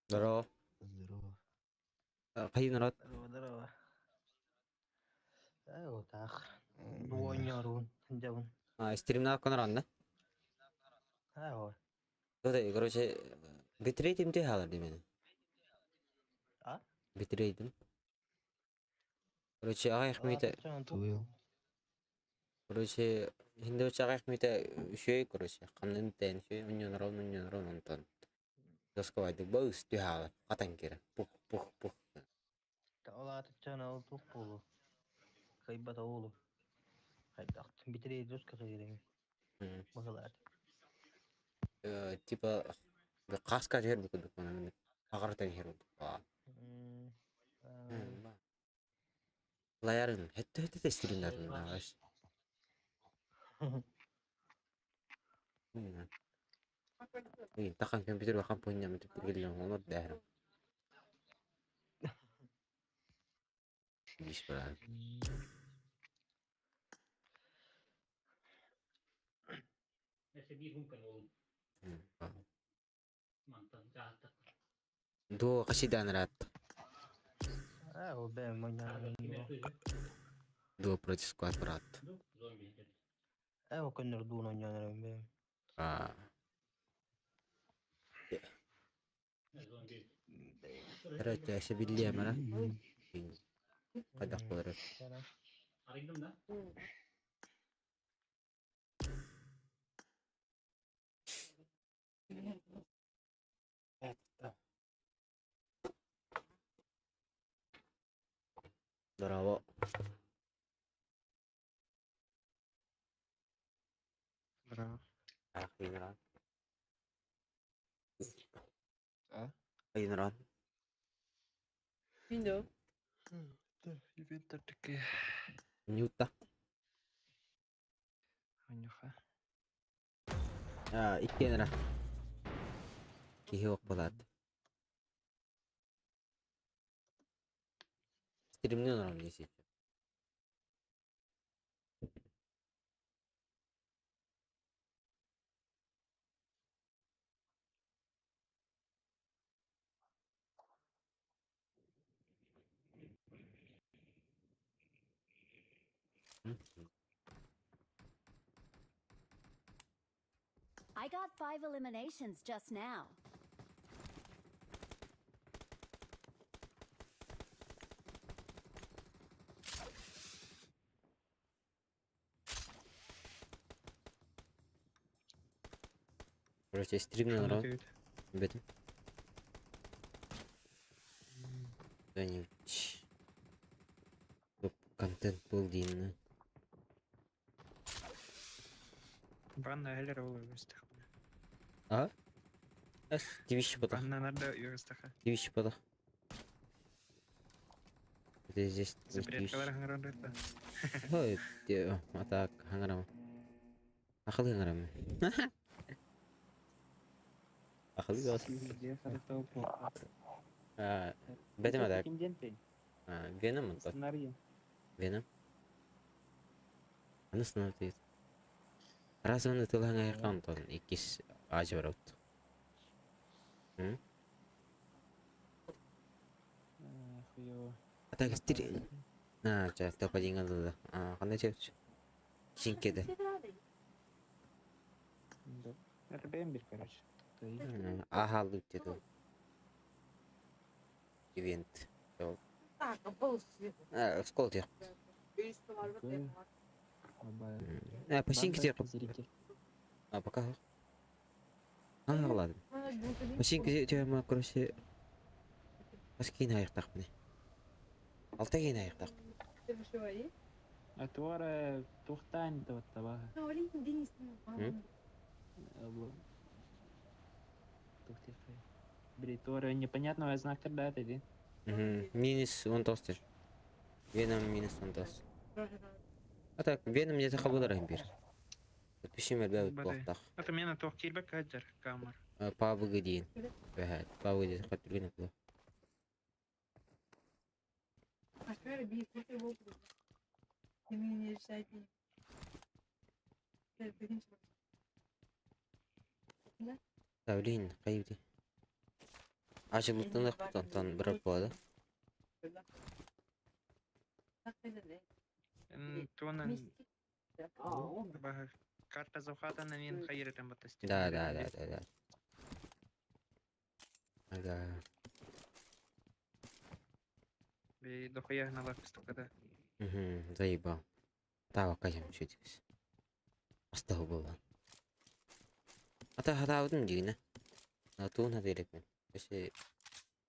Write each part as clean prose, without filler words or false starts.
Здорово. Здорово. Хайыы народ. Здорово, здорово. Отаах. Бля. Оонньооруун сылдьабын. Стримнаах коноранна. Аа, Короче, битрейт имте хаалар димени. А? Битрейтим. Короче, аҕай хмите. Туйл. Короче, хинде аҕай хмите үшөй, короче, ханнын тэн үшөй, уньонорон, уньонорон, онтон. Доскавайдык баыс түһаалар, хатан кире. Пух, пух, пух. Олаатыччан ол туох буолуо? Кыайбата уолу. Хайдах битрей дуска кыайрыҥ быһылаат. Типа, хаска түһэр бу курдук аҕарытан иһэр курдук. Лаярын, хэтте-хэтте тестириннарын ааҕас. Тахан компьютер бахан пунья түптүргеллен онор дээхрим. Бис баран. Дуо қасидан рад. Аа, ол бэм мойнаар. Дуо против склад брат. Ээ, ол көннөр дуун оонньоон бэм. А. Короче, себилли амара. Қайдақ болар. Здорово. Здорово. Хайнран. А? Хайнран. Видео. Ивенттер такие. Нюта. Анюха. А, иккенера. Киһи болат. Стримнен ором десей. I got 5 eliminations just now. Короче, стримнен ором. Бетим. Кто-нибудь. Контент был дейін. Банна элер ол өстөх. А? Эс, девичий потах. Банна нарда өстөх. Девичий потах. Это здесь Запреткалар хаңаран Ой, а так, хаңарама. Ақылы хаңарама. Ақылы голос. Бетим адак. Веном он тот. Веном. Анысына дейт. Раз оны тылаң аяққан тон, иккис ажы бар от. А так стир. А, ча, топа деньги да. А, қандай чепчи? Чинкеде. Это бэмбер, короче. Аха, лут деді. Ивент. А, скол тек. А, починки тек. А, пока. А, ладно. Починки тема, короче. Бас кейін аяқтақ міне. Алта кейін аяқтақ. А туара тухтан таваттабаха. Бри, туара непонятного знака даты, ди. Минус 19 тер. Веном минус 19. А так, Веном где-то хабылар бир. Подпишем ребят плохтах. Это меня тух кирбек хаджар камер. Пабг дейін. Бәһәт, пабг дейін хат түрген бұл. Тавлин, қайбди. Ачылыттан онтон бырап буолла. Туонан карта захвата мен хайырытан баттастым. Да. Ага. Би дохуя на лапстукада. Угу, заебал. Тава казям чуть. Астау было. Ата хатаабытым дигинэ. Туун хатыырыкпын. Өссө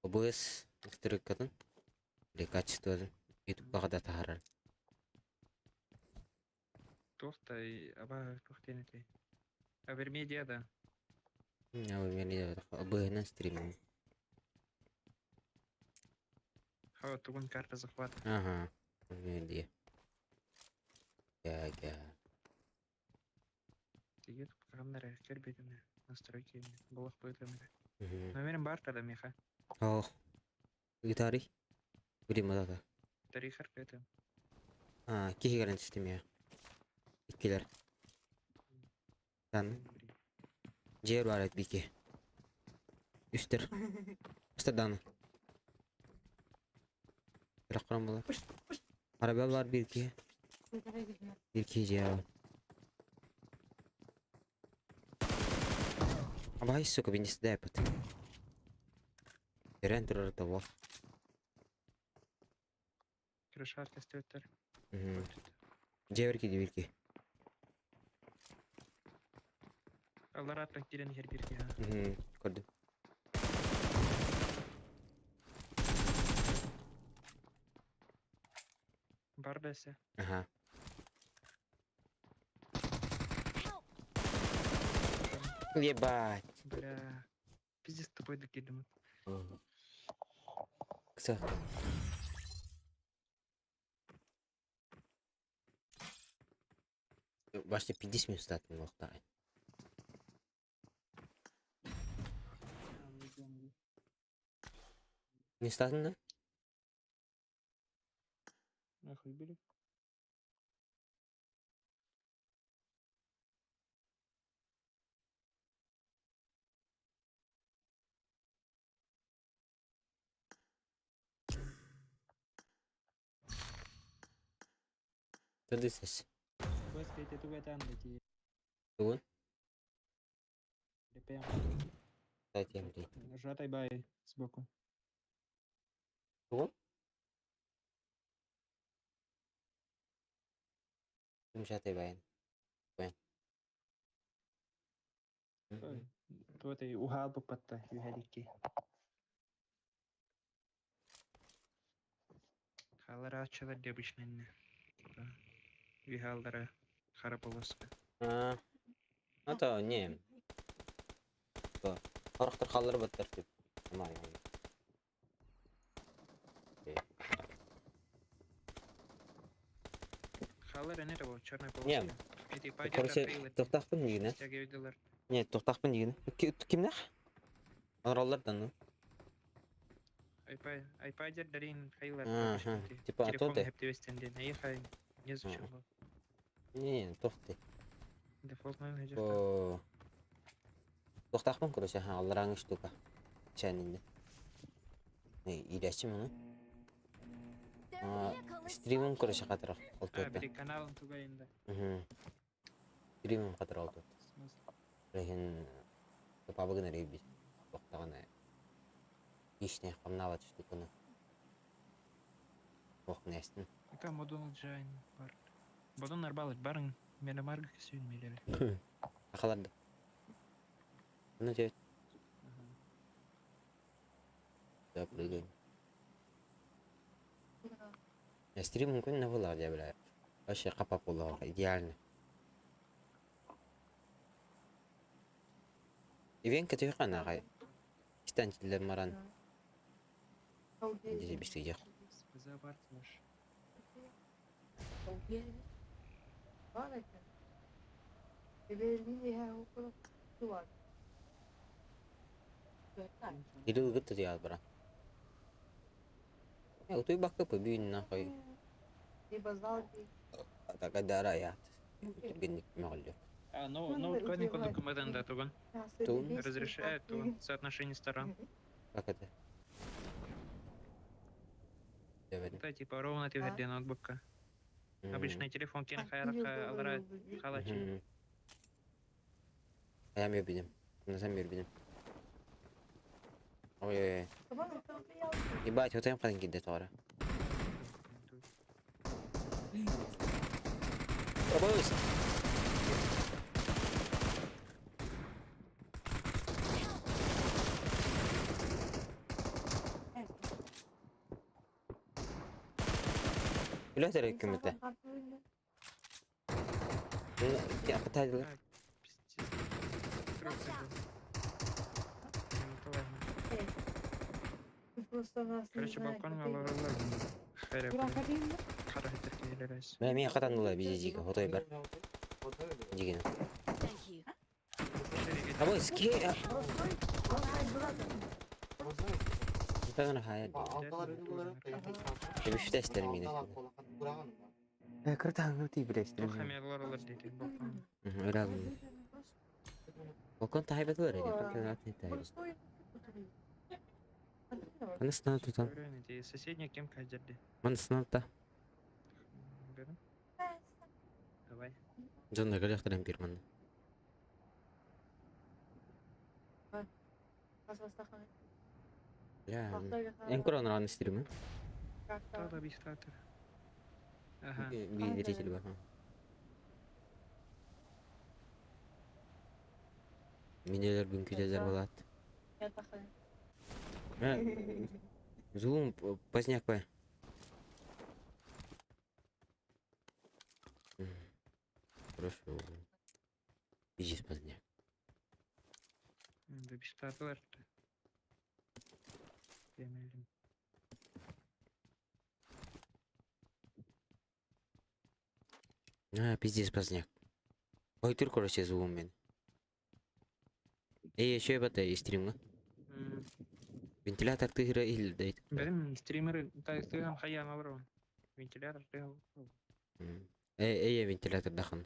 OBS настройкатын или качествотын ютубка да таһаарар. Туохтай аба туох диэн этэй? Авермедиа да. OBS-нан стримим. Ха тугун карта захвата. Ага. Медиа. Я. Тиги программнары кер битеме настройки болох бытымы. Номерим бар тогда меха. Ох. Гитари. Будем это. Тарихар это. А, кихи кэлэн түстүм я. Иккилэр. Дан. Жер бар эт бики. Үстер. Үстер даны. Бірақ құрам болар. Арабел бар bir iki. Bir iki жер. Абай, сука, бинис дэпот. Терен турар того. Крышар тестеттер. Жер ки bir iki. Алар аттан кирен хер бир ки. Көрдүм. Бар десе. Ага. Help! Ебать. Бля. Пиздец тупой докидым. Кса. Башта 50 минут статын уақта. Не статын да? Нахуй били. Туды сес. Көз тугатан дати. Тугун? РПМ. Дайте им Жатай бай сбоку. Тугун? Ким жатай баян? Баян. Туотай ухаал буппатта юхаликки. Халара ачалар дебишненне. Типа Вихалдара хара полоска. А, это не. Хорохтор халлар баттар тип. Нормально. Халара не того, черная Не. полоска. Эти Короче, тоқтақпын дегені. Стягивайдылар. Не, тоқтақпын дегені. Кимнах? Анраллардан ну. Айпадер дарин хайлар. Ага, типа, а то Телефон ты? хептевестен Не незачем. Не, тоқты. Дефолт менеджер. О. Тоқтақпын, короче, ха, аллараңы штука. Чәнінде. Не, иләчим оны. Their А, vehicle is Стримым, короче, smoking. қатырақ. А, Олтырды. бери каналын тугайында. Мгм. Стримым қатырақ олтырды. Смысл. Ләкин пабыгын рейби. Тоқтағаны. Ишне қамнават штуканы. Ох, нәстін. Ака модул жайн бар. Бодон арбалыт барың мене марга кесүйін мелері. Ақаларды. Ну, тебе да, прыгаем. Я стрим мүмкін не болады, я бля. Вообще қапап болады, идеально. Ивенка түйқан ағай. Китан тілдер маран. Десе бішті жақ. СПЗ бар слыш. Кирилл гытты диял бара. Я утуй бакы пөбүйін нахуй. Атака я. Генник мағыл А, ну, ну, кодник он документ да, туган. Тун. Разрешает туган соотношение сторон. Как это? Дебедим. Это типа ровно түһэрдэ ноутбукка. Обычный телефон киэн хайаракка алара халачы. Хайам биэрбитим. Насам биэрбитим. Ой-ой-ой. Ебать, вот им кидде тоҕо. Абыз! Үлэ күммүтэ. Кытайдылар. Короче, балконга олороллор. Мэ мин хатанныла бизи хотой бар. Дигин. Абыз ки Тагына хая. Эбиште истерим мин. Кыртаңы ти билестерим. Öyle aldım. Балкон тахайбатылар эди. Кыртаң атын тахайбат. Аны сынап тутан. Соседняя кем кадерди. Маны сынап та. Давай. Дьонно кэлиэхтэрин биир манна. Эн кураан истирим. Да, бистатор. Ага. Биир зритель бар. Минелер бүнкүтелер болат. Зум поздняк па. Хорошо. Иди поздняк. Да бистатор. А, пиздец поздняк. Ой, тур, короче, звук мен. Эй, еще это стримга. Вентилятор тыгыра или дает. Блин, стримеры, так, ты там хаян алрон. Вентилятор ты. Эй, эй, вентилятор дахан.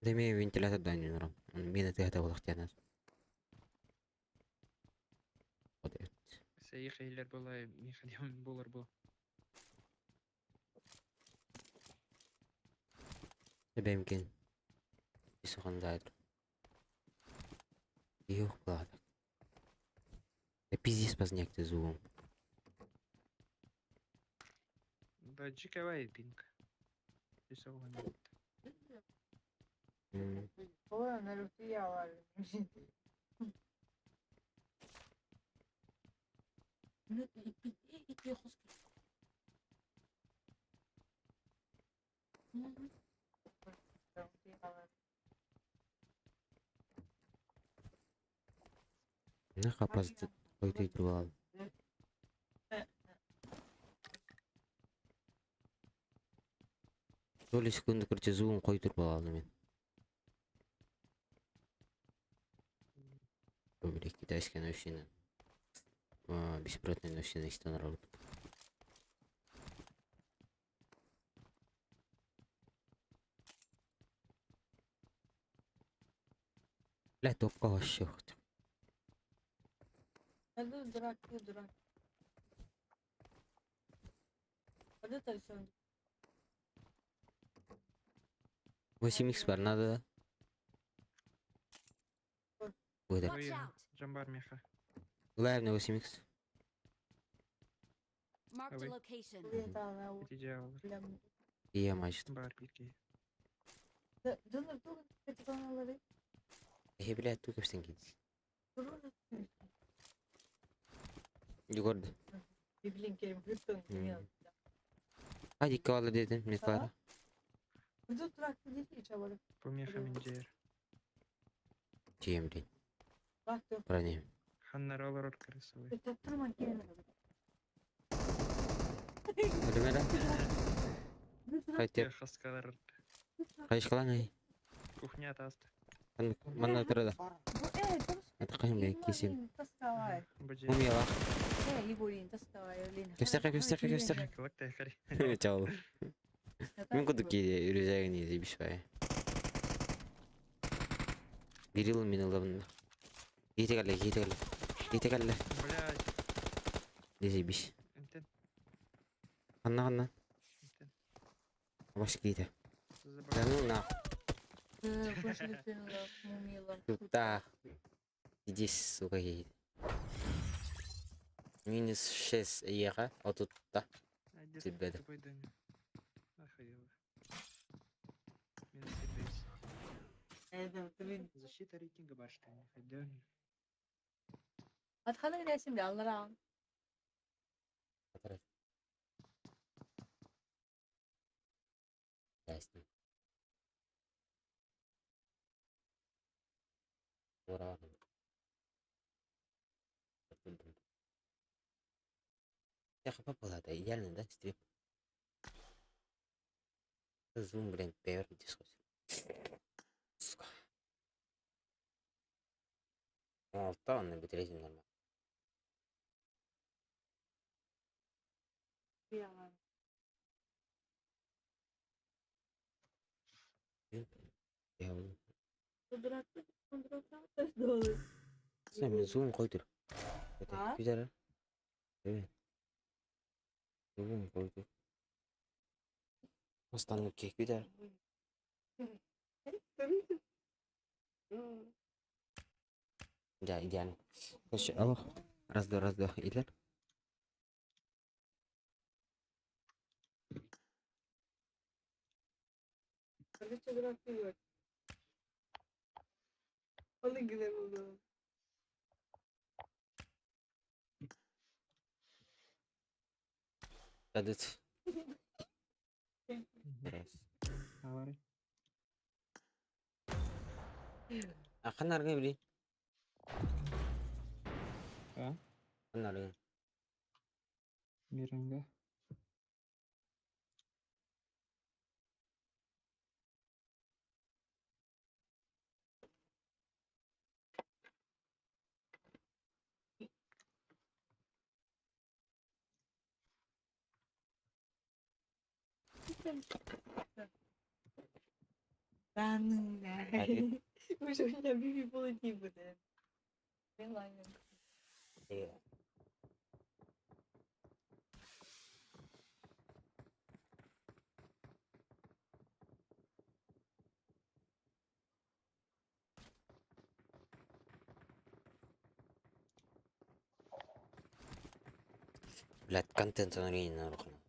Деме вентилятор да не норм. Мина ты это волохтянас. Вот это. Сейх эйлер была, миха булар был. Бэмкин. Исухандайр. Юх, бладок. Да пиздец поздняк ты зубом. Да джиковая пинг. Наха пазды қойды ал. Доли секунды, короче, звугын қойдырып алды мен. Бля, китайская наушина. Беспроводная наушина из народ. Бля, топка вообще. Дурак, дурак. 8х бар, надо. Выдор. Джамбар меха. Главное 8х. Marked a location. Я мачт. Бар бирге. Э, блядь, тут кепсен кидис. Югорды. Hadi кала дедим, не пара. Помеха миндер. Чем, блин? Бронем. Ханнаролар красивый. Өлемеле. Қайтып. Хаскалар. Қайшқалан Кухня таст. Манна тұрады. Атақайым бе, кесем. Умела. Кепсеқе, кепсеқе, кепсеқе. Чал. Мен кудук ки үрүзәгин изи бишпай. Кирилл мин ылабын. Киһитэ кэллэ, киһитэ кэллэ. Киһитэ кэллэ. Блядь, Дезибись. Энтен, Ханна ханна? энтен. Баш киһитэ. Забрал. Да ну нах. Мумила. Тутаах. Иди, сука, киһитэ. Минус 6 эйиэхэ, отутта. А где Тебе. тупой доме? Охуела. Минус 7. Защита рейтинга башта. Хайден. Атхана resim алларaan. Ясно. Ура. Я хп была, да, идеально, да, стрим? Зум, блин, первый дискус. Сука. Алта, он на нормально. Я Sen zoom koydur. Ha? Güzel. Evet. Zoom koydur. Астанып кекпейді. Да, идеально. Короче, алло. Раз, два, раз, два. Идлер. Дадыт. Раз. Говори. А ханаргы били? А? Ханаргы. Миранга. Да ну А ты? Уже у меня биби полетів буде. Блядь, контент он рухнул.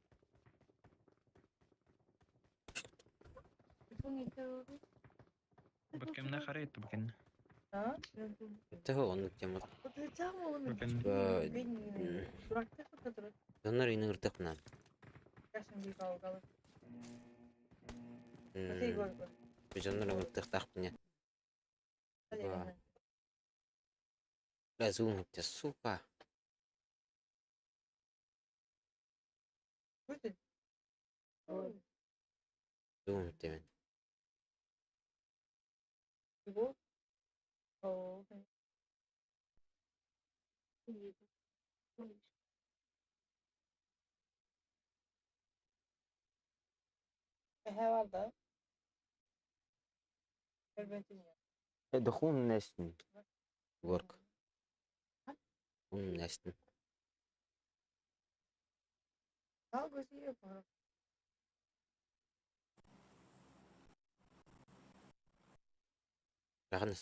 Бакемна харит, бакен. А? Того он тема. Бакен. Донор и ныртыкна. Донор ныртыктахпне. Бля, зум ты, сука. Зум ты. Дохун нэстэн. Work. Ун нэстэн. Раҕын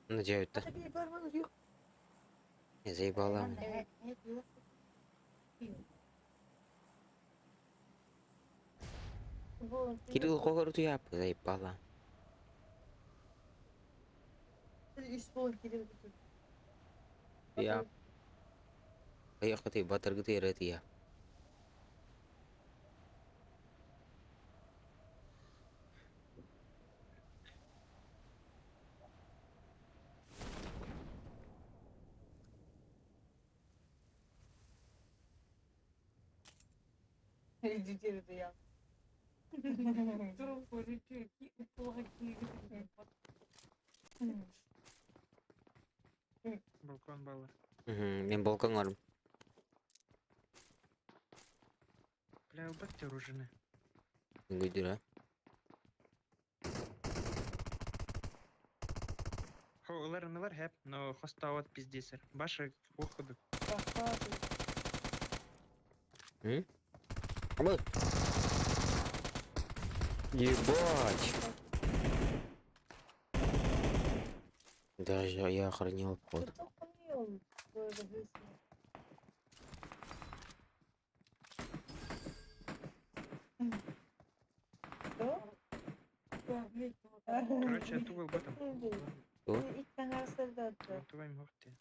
Надеюсь, Не заебала. Кирилл Хогарту я заебала. Я. Поехати, батаргты, я. Балкон баллар. Мин балкон барым. Бля, Албат оружие. Үҥгүйдүр а? Хо, ылар хэп, но хостаават пиздесер. Баша походу. Абы! Ебать! Даже я охранял вход. Короче, тугал в этом. Что? Тувай мохте.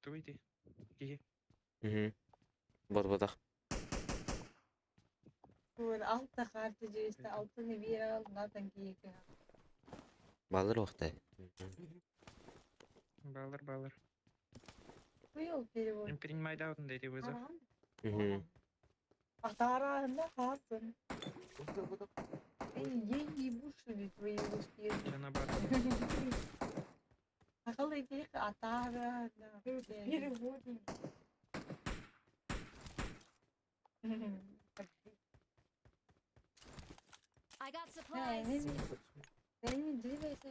Туйди. Киһи. Угу. Вот-вот. Алта карта жүйесі алтыны бир алдын кийики. Балыр уақта. Балыр, балыр. Быйыл перевод. Им принимай даутын дейdi вызов. Угу. Атаранда хатын. Ей ебушили твои русские. Жана бар. Акылы тек атара. Переводим. I got supplies. Көнен эрек.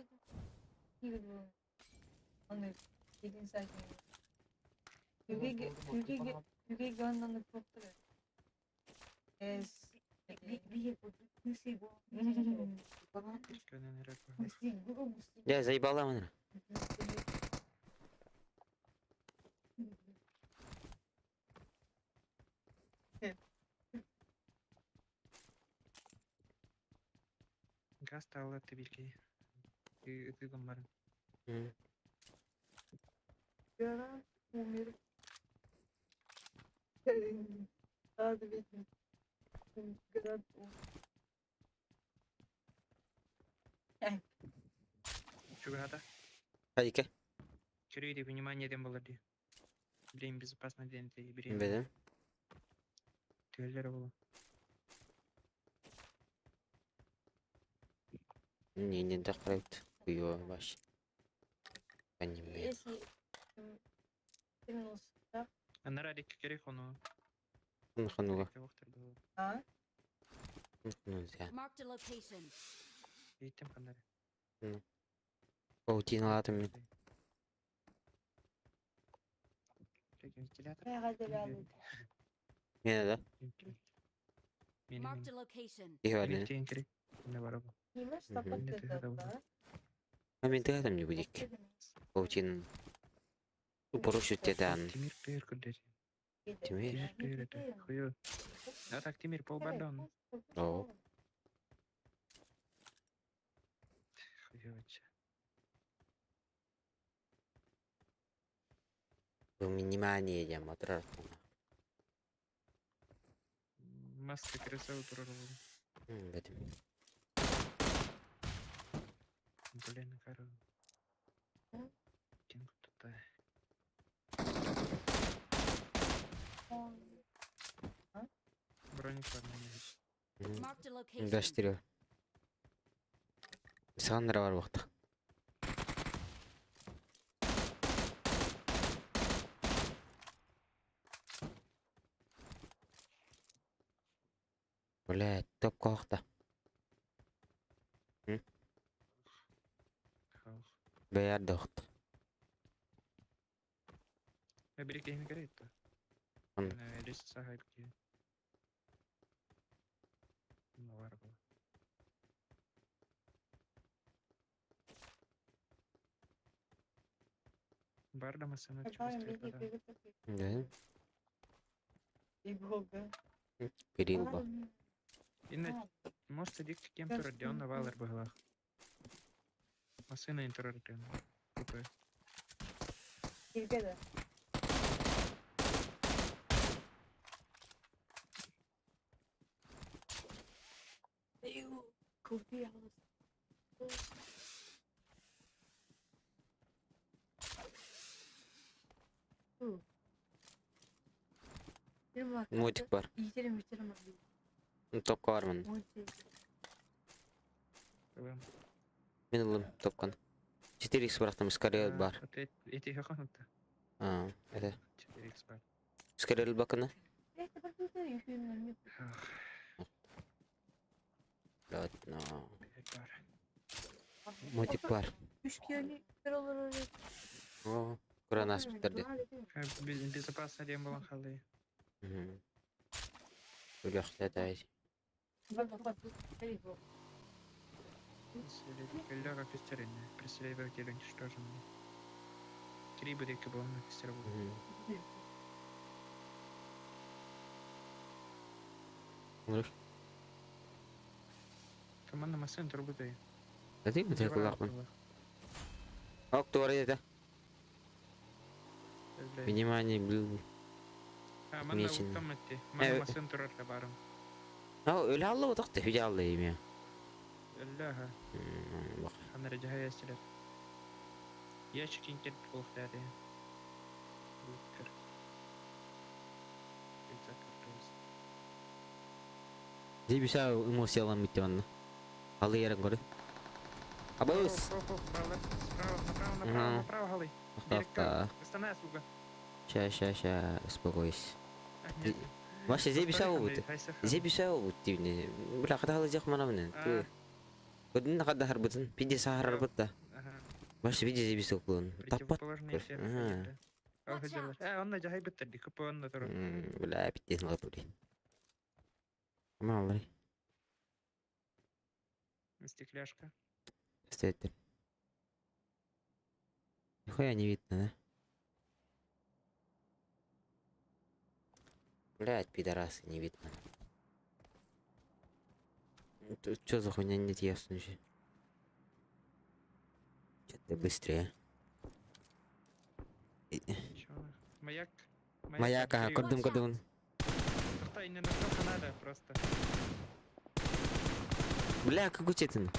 Я заебала меня. Газ таалар тибилки. Ытыгым барын. Умер. Чугата. Хайка. Көрейді, внимание дем болар ди. Время безопасно ден те берем. Бедем. Түгеллер болу. Не, не дохрет. Хуёво вообще. Понимаю. Анара дик керек оны. Хануга. А? Ну, зя. Marked a location. Иттем хандар. Паутина латами. Вентилятор. Не, да? Marked a location. Тихо, керек. Не бар бу. А мен там не будет. Паутина. Упору тедан. Тимир пер күлдер. Тимир. Тимир пер это. Хуё. А так Тимир пол бардан. О. Хуёвач. Внимание, я мотрар. Маска красава турар болду. Бедем. Блин, кару. Кем тут Броник бар менде. Marked a location. Даштырю. Сандра бар бақта. Бля, топ қоқта. Хаух. Бәяр доқты. Я бери кеми керек та. Аны. Лестница хайпки. Ну бар бу. Бар да масана чувствует да. Да? Перил ба. Инна, может дик кем турар на валар быглах. Масына интерор ден. Купе. Мультик бар. Топка бар мын. Мен ылым топкан. 4x бырахтым, скорее бар. Опять эти хохонта. А, это. 4x бар. Скорее бакына. Ладно. Опять бар. Мотик бар. Үш киһини олорор. О, куран аспыттар дии. Безопасно диэн буолан хаалыы. Үлэхтэ Кэллээх офицер инne. Преследователь уничтожен. Три будет кабан офицер был. Olur. Команда масын турбутай. Эти бу текулакпын. Ок, туора это. Внимание, блин. А, манна Отмечено. уттам этти. Манна масын турар барым. А, өлө алла утакты, хүдэ алла эми. Өллөһө. Бак. Ханара жаһая силер. Ящик инкер полухтары. Букер. Рюкзак картоз. Зибиса эмоциялан битти манна. Алы ярын көрү. Абыз. Справа, направо, направо, направо, голый. Тоқта. Останай, сука. Ща, ща, ща, успокойся. Вообще зебиса обут. Зебиса обут дивне. Бля, кадалы жак мана менен. Көдүн када харбытын, пиде сахар арбытта. Баш виде зебиса кулун. Таппат. Противоположный эффект. Э, онна жахай биттерди, көпө онна туру. Бля, пиде лапури. Малый. Стекляшка. Стоит. Нихуя не видно, да? Блять, пидорасы, не видно. Тут что за хуйня нет ясно же. Че ты быстрее. Чё? Маяк. Маяк, ага, курдум, курдум. Стой, не настолько надо просто. Бля, какой ты?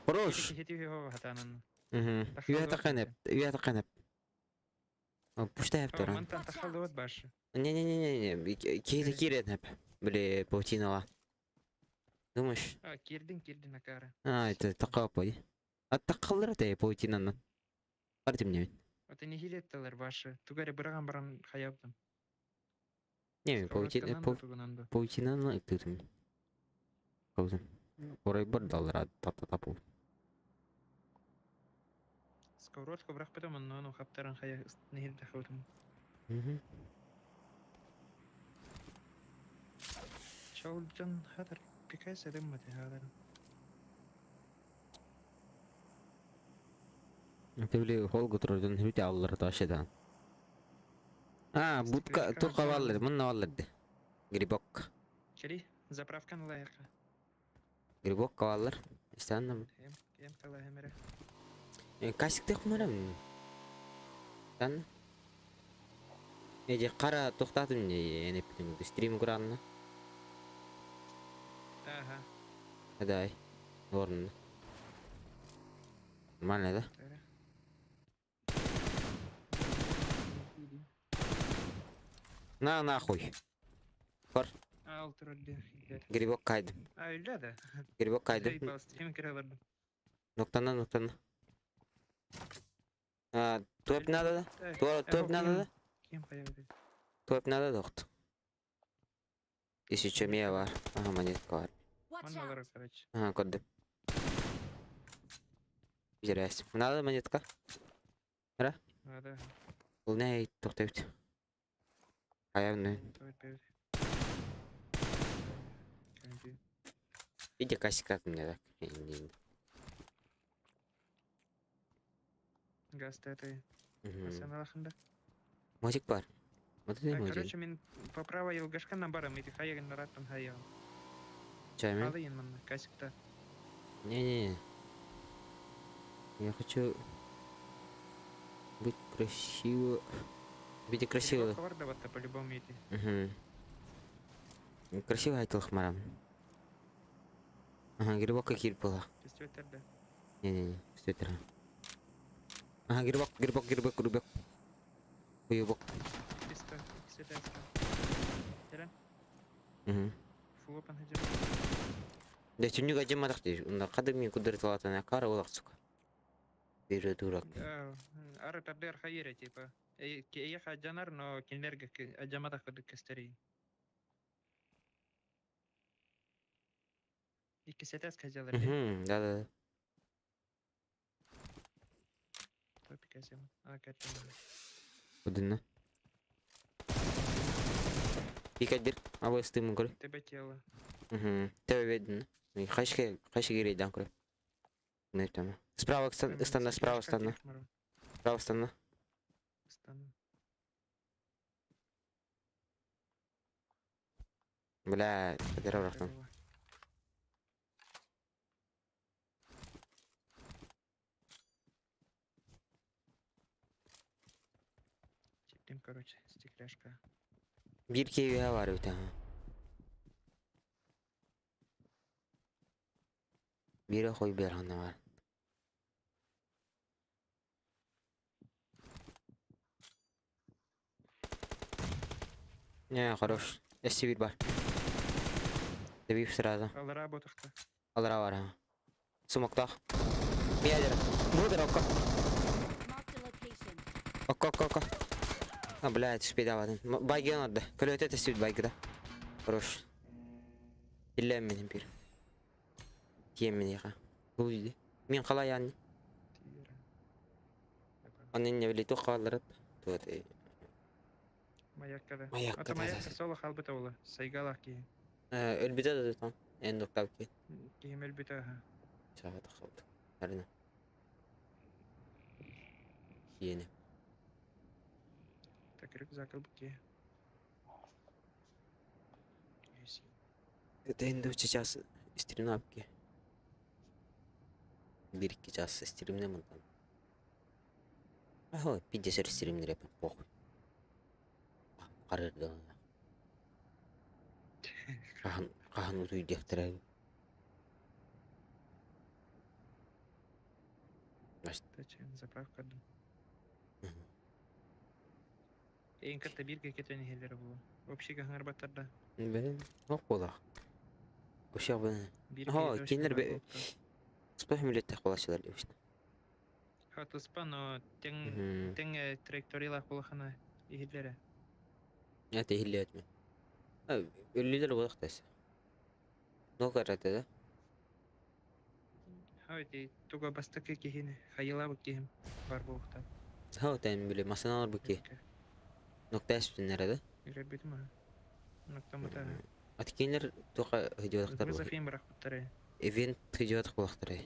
Хорош. Угу. Үйә тақанып, үйә тақанып. Пушта хеп туран. Не-не-не-не, кире кире хеп. Бля, паутинала. Думаешь? А, кирдин, кирдин акара. А, это такая пой. А такалар это паутинаны. Бар мне. Это не хилеттелер башы. Тугаре быраган баран хаяптым. Не, паутина, паутинаны ыктытым. Каузым. Орай бар далар тата тапу. Сковородку брах потом, но ну хаптаран хая нехилде хаутым. Угу. Чолдон хатар пикайса дымматы хатар. Ты холгу турдун хүрте аллар ташыдан. А, будка тука валлар, мынна валлар. Грибок. Кери, заправка на лайка. Грибок валлар. Странно. Эм, эм кала эмере. Касик тех мөрөм. Странно. Эже кара токтатым не энеп стрим куранна. Ага. Дай. Орын. Нормально, да? На нахуй. Бар. Грибок кайдым. А, öyle да. Грибок кайдым. Ноктана, ноктана. А, топ надо, да? Топ, топ надо, да? Топ надо, дохт. Если мия бар. Ага, монетка бар. Ага, көрдüm. Зря. Надо монетка? Ра? Надо. Бұл не тоқтайбыт. Аявны. Иди касик мне так. Газ это. Музик бар. Вот это музик. Короче, мен по правой елгашкан барам, эти хайягын нараттан хайягын. Чаймен? Алайын манна, касикта. Не-не-не. Я хочу быть красиво. Быть красиво. по-любому идти. Угу. Красиво айтылых марам. Ага, грибок какие была. Пистолет, да. Не-не-не, пистолет. Ага, грибок, грибок, грибок, грибок. Уебок. Пистолет, Угу. Фулопан хотел. Дьэ түннүк адьымматах дии. Онно хадык мин кудырыталаатана кара олохсук. Бирө дурак. Ары тардыар хайыра типа. Эйиэхэ адьанар, но кинилэргэ адьаматах курдук көстөрүй. Иккис этээс кадьалар дии. Мгм, да-да. Топик А, картина. Кудына. Икадир, абыстым көрө. Тебе тело. Угу. Тебе видно. Хайшке, хайшке гирейдан көрө. Не там. Справа станна, справа станна. Справа станна. Станна. Бля, кадыр Чиптим, короче, стекляшка. Биир киһи бар эбит Бире хой берхана бар. Не, хорош. Эсси бар. Добив сразу. Алара ботахта. Алара бар. Сумоктах. Миядер. Будер окко. Marked a location. Окко, окко, окко. А, блядь, успей давадын. Байген орда. Көлөтө тесүт байгыда. Хорош. Иллем менен бир. Тием мен яха. Бул үйдө. Мен қалай яғни? Анын не билет қалдырып. Туат. Маяккада. Маяккада, Ата да. маякка соло халбыта ола. Сайгалах ки. Өлбүтө да там. Эн доктав ки. Кихим өлбүтэ аха. Чагата қалды. Арина. Иени. Так рюкзак ылбыт Это енді сейчас стримнапки. Бир-екі час стримне мынтан. Ахо, 50 стримнер похуй. Қарырды. Қахан, қахан утуй дияқтырар. Тачен заправка. Эйн катта бирге кетен хеллер бу. Вообще гаңар батарда. Бен, оқ бола. Ушақ бен. Ха, кинлер бе Спах милеттек болашылар деп. Хатыспа, но тең тең траекториялар болахана ихиллере. Это хиллет ми. Өлүлөр болақ тас. Ну карата да. Ха, ти туга бастакы кихини, хайылабы кихим бар болухта. Ха, тән биле масаналар буки. Нокта эспиннер да. Иребитим а. Нокта мута. Аткинлер туха хыжуаттар бу. Вызов им барахпыттары. Ивент хыжуаттар булактар.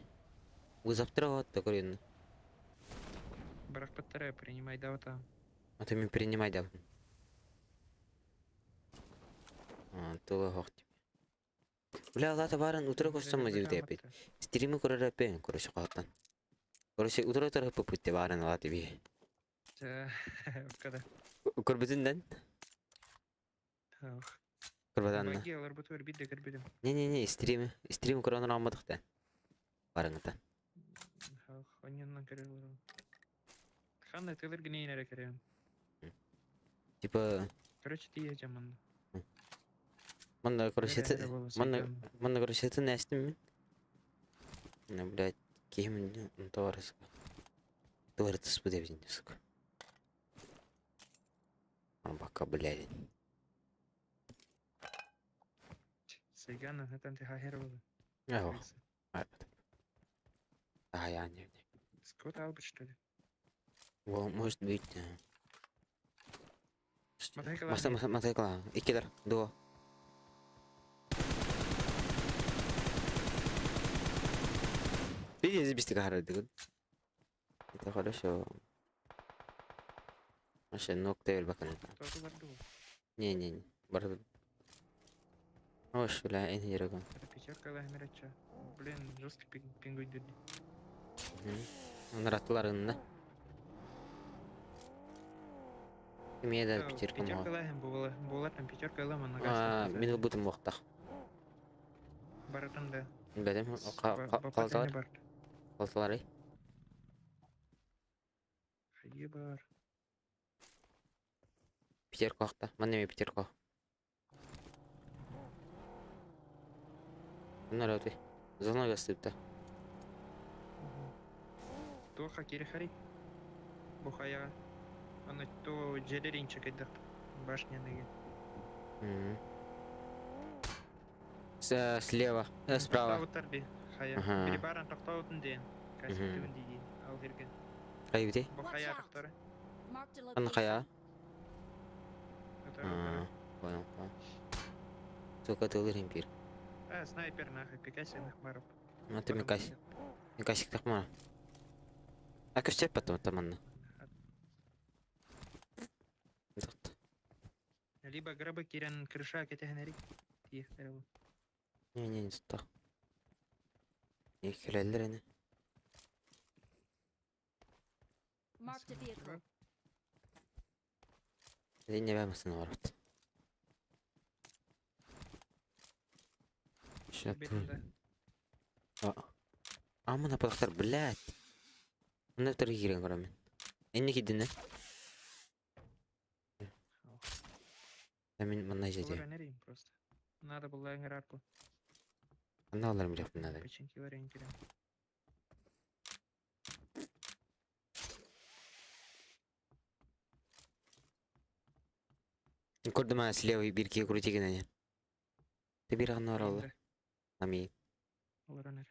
Вызовтар вот такой. Барахпыттары принимай давата. А ты мен принимай да. А, туга хохт. Бля, лата барын утро костом мазив деп. Стримы көрөр пен короче каттан. Короче, утро утро попытте барын латы би. Когда? Көрбүтүнден? Көрбөтанна. Баги алар бутур бидде көрбүдүм. Не-не-не, стрим, стрим көрөн алмадык да. Барыңыта. Оннан көрөр. Ханна тылыр гнейнере керем. Типа, Короче, ты жаман. мында короче, мында мында короче, ты нәстим мен. Ну, блядь, кем товар, сука. Товар ты деп дейін, сука. Бака, блядь. Сайгана, это ты хахер был. Ох, а я не. Скот албыт, что ли? Во, может быть. Маса, маса, матайкала. Иккилер, дуо. Видите, бистик харады. Это хорошо. Вообще, ног тевел бакан. Не-не-не, бар. Ош, бля, эн ерегом. Это пятерка лагмерача. Блин, жесткий пингуй дерди. Ныраттыларында. Имея пятерка Пятерка лагем була. Була там пятерка лама на А, мен бутым вақтақ. Баратан да. Бәдем, қалталар. Қалталар, Хайы бар. Пятерка вақта. Ман неме пятерка. Ныраты. Зона гастыпта. Туохха кирихэри? Бу хайаҕа. Аны то дьиэлэр инчэ кайдах башняныгы. Слева, справа. Тохтообуттар би. Хайа. Ага. Били баран тохтообутун диэн. Касиктыбын дии ал хирген. Хайбити? Бу хайа тохторы. Marked a Аны location. хайа? Өтөрү өтөрү. Понял, понял. Сука, тылыр импир. А, снайпер нахуй, пикайся нах барып. Ну ты Микась. Микасик тахма. А көстеп потом там анна. Либо грабы кирен крыша кетехнери. Тиехтер бу. Не, не, не тутта. Екілелер ені. Marked a vehicle. Не бәмісін барыпты. Бетінде. Амына палақтар, блядь. Мына түрге кирген көремін. Энне кидіне? Мен мына жерде. Олар энерим просто. Надо было ыңырарку. Ана аларым билеп мына. Печеньки вареньки. Көрдүм ана слева бир кие крутиген ане. Ты бир аны аралы. Ами. Олар энер.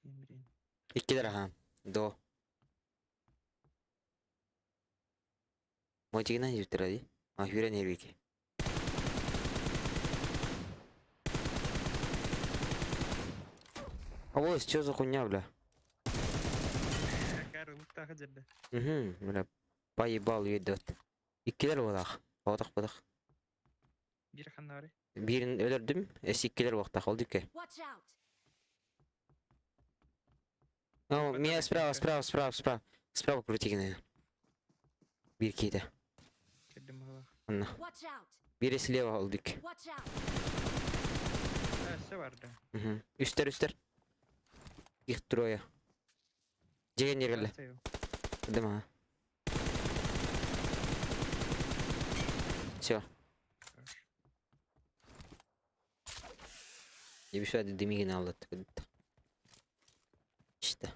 Тимрин. Иккилер аха. До. Мотигинен жүптүр ади. А хүрен эрбики. А вот что за хуйня, бля? Кар луктаха жерде. Угу, бля, поебал ведет. Иккилер болах. Бодах бодах. Бир ханнары. Бирин өлөрдүм, эс иккилер болактах, ол дүкке. Watch out! Ну, меня справа, справа, справа, справа. Справа крутигин. Бир кейде. Кирдим мала. Анна. Watch out! Бири слева ол дүкке. Watch out! А, все барды. Угу. Үстер, үстер. Их трое. Жеген жергеле. Дыма. Все. Ебишь, дымигин алды. İşte.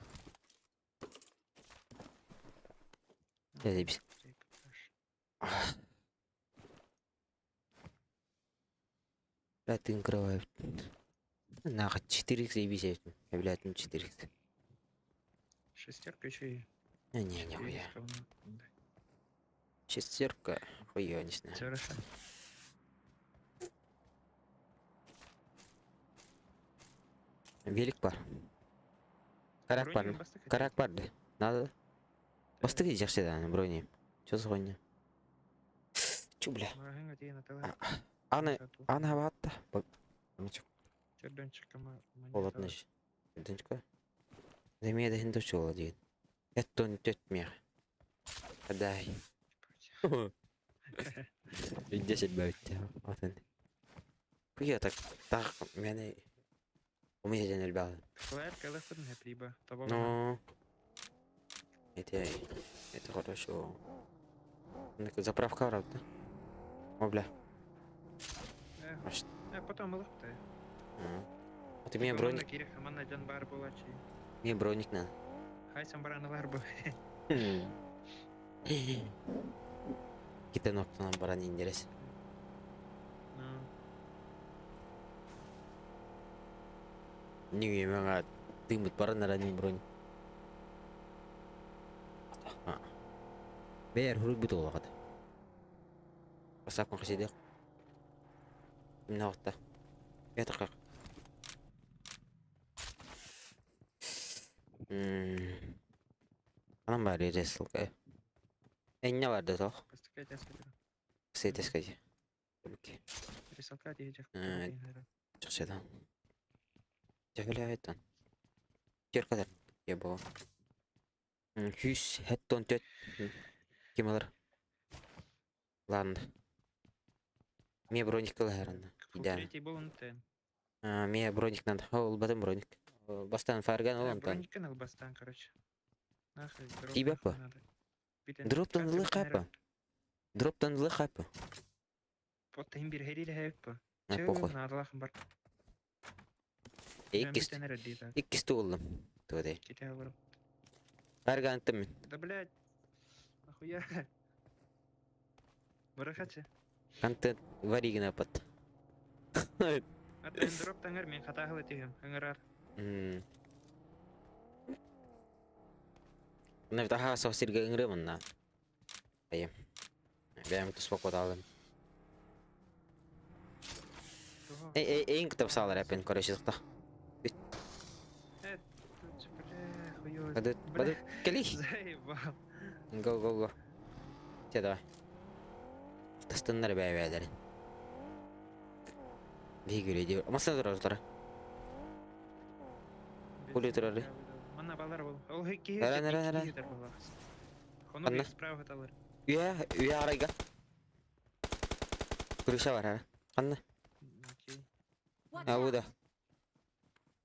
Ne biz. Бля, тын кровать. Нахуй, 4х заебись я. Блядь, ну 4х. Шестерка еще и. Не, не, нихуя. Шестерка, хуя, не знаю. Хорошо. Велик бар. Карак бар. Карак бар да. Надо. Бастык жакшы да, брони. Чё за хуйня? Чё, бля? Аны, аны батта. Болотны. Чердончика. Земеде хинду чола дейін. Эттон төт мех. Адай. Десять бәйтте. Атын. Куя так так мени у меня ден элбал. Ну. Это хорошо. Заправка правда. О, бля. Потом ылықты. А ты мне броник. Мне броник надо. Хайсан баранылар бу. Китен оптынан баран интерес. Не мага тымыт баран ранин броник. Бэр хурук бит олағады. Басап қасиде. Мына уақытта. Это как? Анам бар ресылка. Энне бар да тоқ. Сетескай. Рисалка дияжак. Чықшадан. Жагыла Жер кадар. Я бо. Хүс хеттон төт. Ким алар? Ладно. Мне броник кыларына. Идеально. Третий был он. Мне броник надо. Ол бадым броник. Бастан фарган ол антан. Броник канал бастан, короче. Нахуй, дроп. Тебе по? Дроптан лы хапа. Дроптан лы хапа. Вот им бир хери ле хапа. Похуй. Надо лахм бар. Иккис, Бүтэн эрэр дии так. иккис туоллум. Туодай. Ките олору. Баргаантым мин. Да блядь. Нахуя? Бырахачы. Контент варигина пат. Ата дроп таңар мен хатаһыл этиһим. Ыҥырар. Мына бит аһаа соҕус сиргэ ыҥырыам онно. Айым. Бэйэм туспа куотаалым. Эй, эй, эйин кытта саалар эппин короче сыкта. Э, тут, бля, хуёво. Бадыт, Бля, бадыт, кели. заебал. Го, го, го. Чэ, давай. Тастыннар бэйэ-бэйэлэрин. Биһиги үлэйдии Массыына турар турар. Кули турары. Манна балар бол. Ол киһи Эрэн, эрэн, эрэн. Хону Ханна? справа талар. Үйэ, үйэ арайга. Крыша бар, ара. Ханна? Окей. Watch А, бу out! да.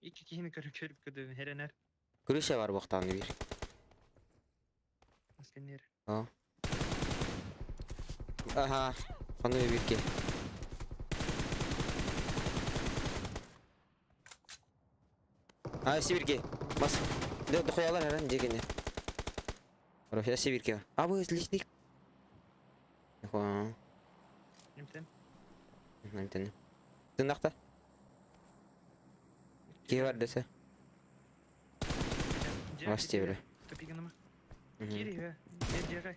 Икки киһини көрө көрүп көдүм херенер. Крыша бар буохтаан биир. Асканер. Аха. Ханна биир киһи. А, сибирки. Бас. Да, дохуялар эрэн дьиэ Короче, сибирки бар. А, бу личник. Нихуя. Имтен. Антенна. Тыннахта. Киһи бар десе. Бас диэбилэ. Тупигыныма. Кири, дьиэҕэ.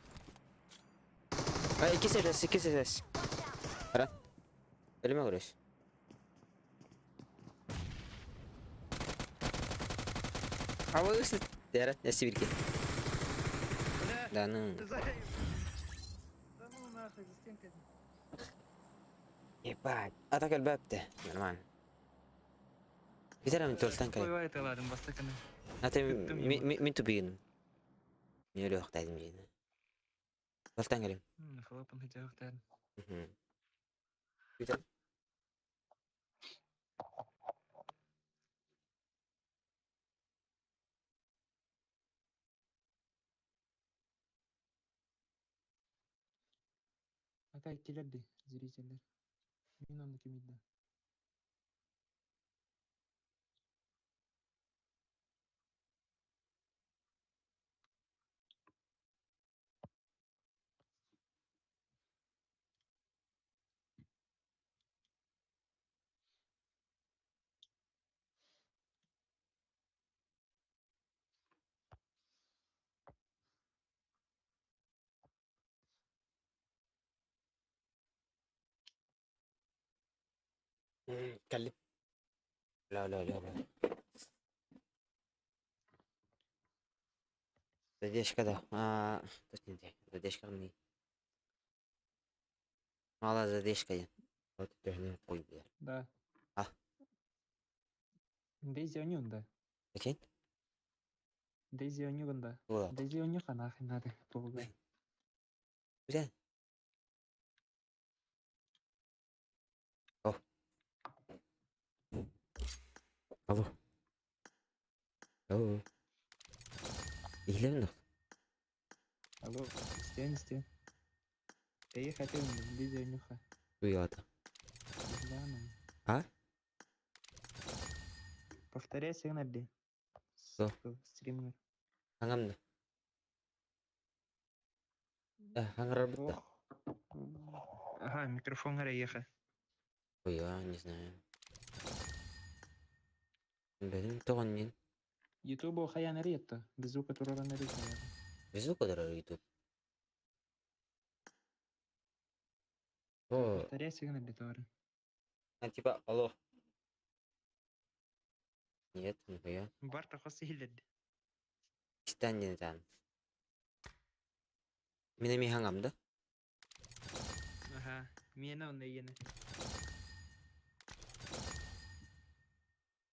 А, иккис этээс, иккис этээс. Watch out! Ара. Өлүмэ көрөс. Абы Дәрә, сибирки. Бля, Да, ну. заебал. Да ну нахуй, за стенкой. Ебать. А так элбэпте. Нормально. Битәрәм төлтән кай. Ой, ладым бастаканы. Ата Күттім мин тупигин. Мин өлө вақтайдым жейді. Төлтән кэлим. Хлопан хотел тен. Битәр. Пока иккилерди зрительдер. Мин онну кимидде. Кэллим. لا لا لا لا. Задержка да. А, точно не. Задержка не. Мало задержка. Вот это қой бля. Да. А. Дейзи онюнда. Прикинь? Дейзи онюнда. Вот. Дейзи онюха нахрен надо. Полуга. Бля. О. Алло. Алло. Иһилэбин дуо? Алло, истен, истен. Ты хотел Дейзи онюха. Уйата. А? Повторяй сигнал. Что? Стример. Хаҥам да. Хаҥарар бытта. Ага, микрофон ехай. Ой, я не знаю. Блин, тоҕон нин. Ютубу хаян ретто. Без звука тураран ретто. Без звука дорогой YouTube. О, Повторяй сигнал товары. а типа, алло. Нет, нихуя. Барта хосы хилдерди. Истан диэн этэн. Мин эмиэ хаҥам да? Ага, миэнэ онно иене.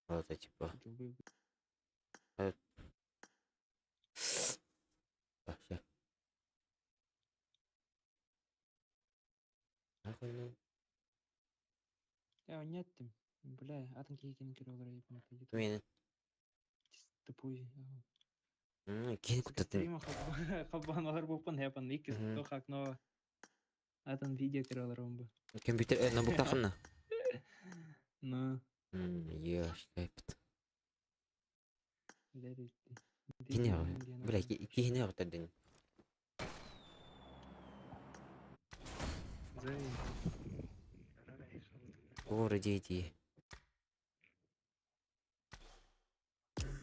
Вот, типа. Вообще. Нахуй ну. Я нет. Бля, атын киһи көрө олорор Миэнэ. Тупой. Киһи куттатын. Стрима хаббан бууппун хепан иккис тохак но атын видео көрө олорон бу. Компьютер ноутбуктахынна. Ну, Ешь, кайпт. Кини бля, киһини өҕтөрдүн. Ора дии-дии.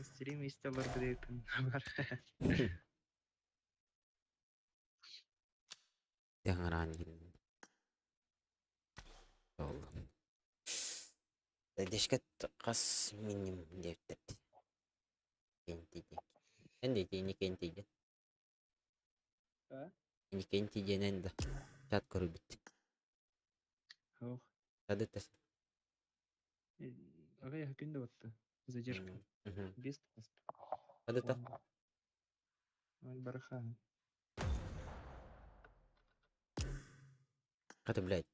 Стрим истэ олорбут бар. Тэҥараан гин. Ол. Дешкет хас минимум диэбиттэр. Кентиди. Эн диэки ини кентиди. А? Ини кентиди эн да. Чат көрүбүт. Ох. Тады тас. Ага я күн да батты. Задержка. Без Тады та. Бараха. Хата, блядь.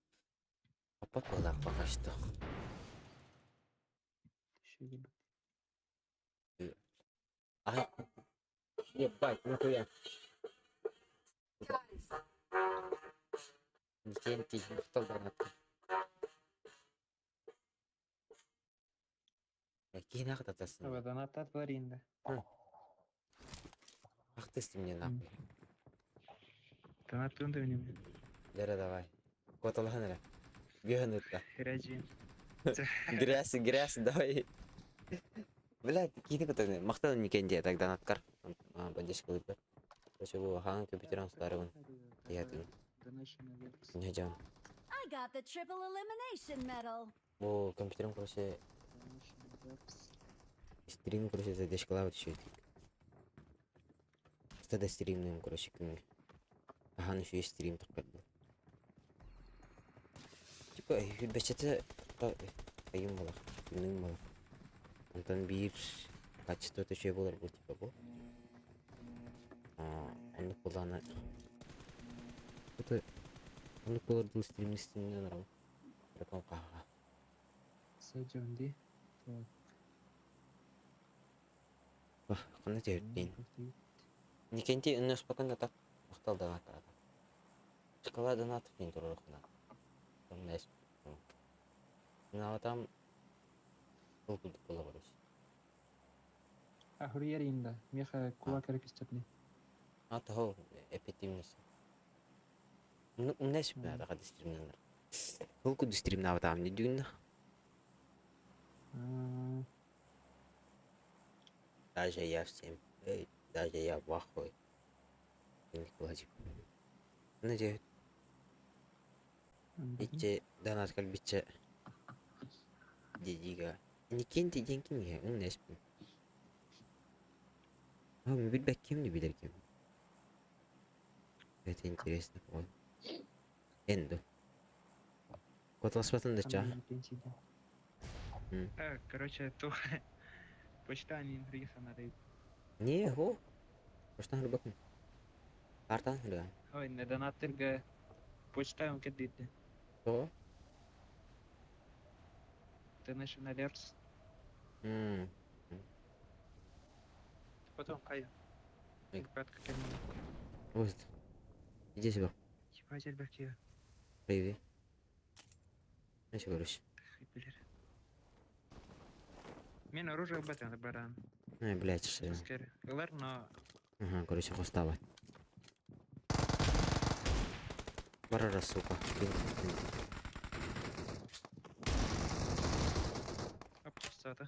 Аппат буолаах пока что. Ай. Ебать, нахуя. Никентий, махтал донатка. Киһи татасын. Ага, донаттат бар инде. Ах ты мне нахуй. Донаттын да минем. Лера, давай. Коталахан эрэ. Бүһөн ытта. Грязи. Грязь, грязь, давай. Блядь, киһи кытаны. Махтал Никентий, так донаткар. Поддержка лыппар. Короче, бу хаан компьютерын старыгын. Тиятын. Не жам. I got the triple elimination medal. Бу компьютерым, короче, стрим, короче, задержкалабыт еще. Стада стримным, короче, күнгө. Ахан еще стрим тақпарды. Типа, бәчете айым болар, күнүң болар. Онтон биир качество төшө болар бу типа бу. Оннук булана. Это оннук болар дыл стримни стримнен арам. Реком каха. Сойдем, Так. Кандай тебиттейин. Никенти үннөс спокойно так мактал донат Шоколад донатов не турурухна. Там найс. Ну там был кудук була короче. А хурьер инде. Меха кулак эркистепни. А того эффективность. Ну, унес надо кады стримнер. Бұл күді стримнабы там не дүйін. Даже я всем. Эй, даже я в ахуе. Надеюсь. Иче донат калбиче. Дедига. Никенти ден ким я? Унес. А, билбек ким не билер ким. Это интересно, по-моему. Энду. Коталаспатын да ча. Так, короче, то почта не надо. Не, го. Почта хрыбакын. Картан хрыга. Ой, не донаттырга почта он кедитти. То? Donation alerts. Потом кая. Ребятка, ко мне. Вот. Иди сюда. Ебать, Альберт, Привет. Еще короче. Мен оружие об баран. Ай, блядь, что. Ылар, но... Ага, короче, хостава. Барара, сука. Оп, что-то.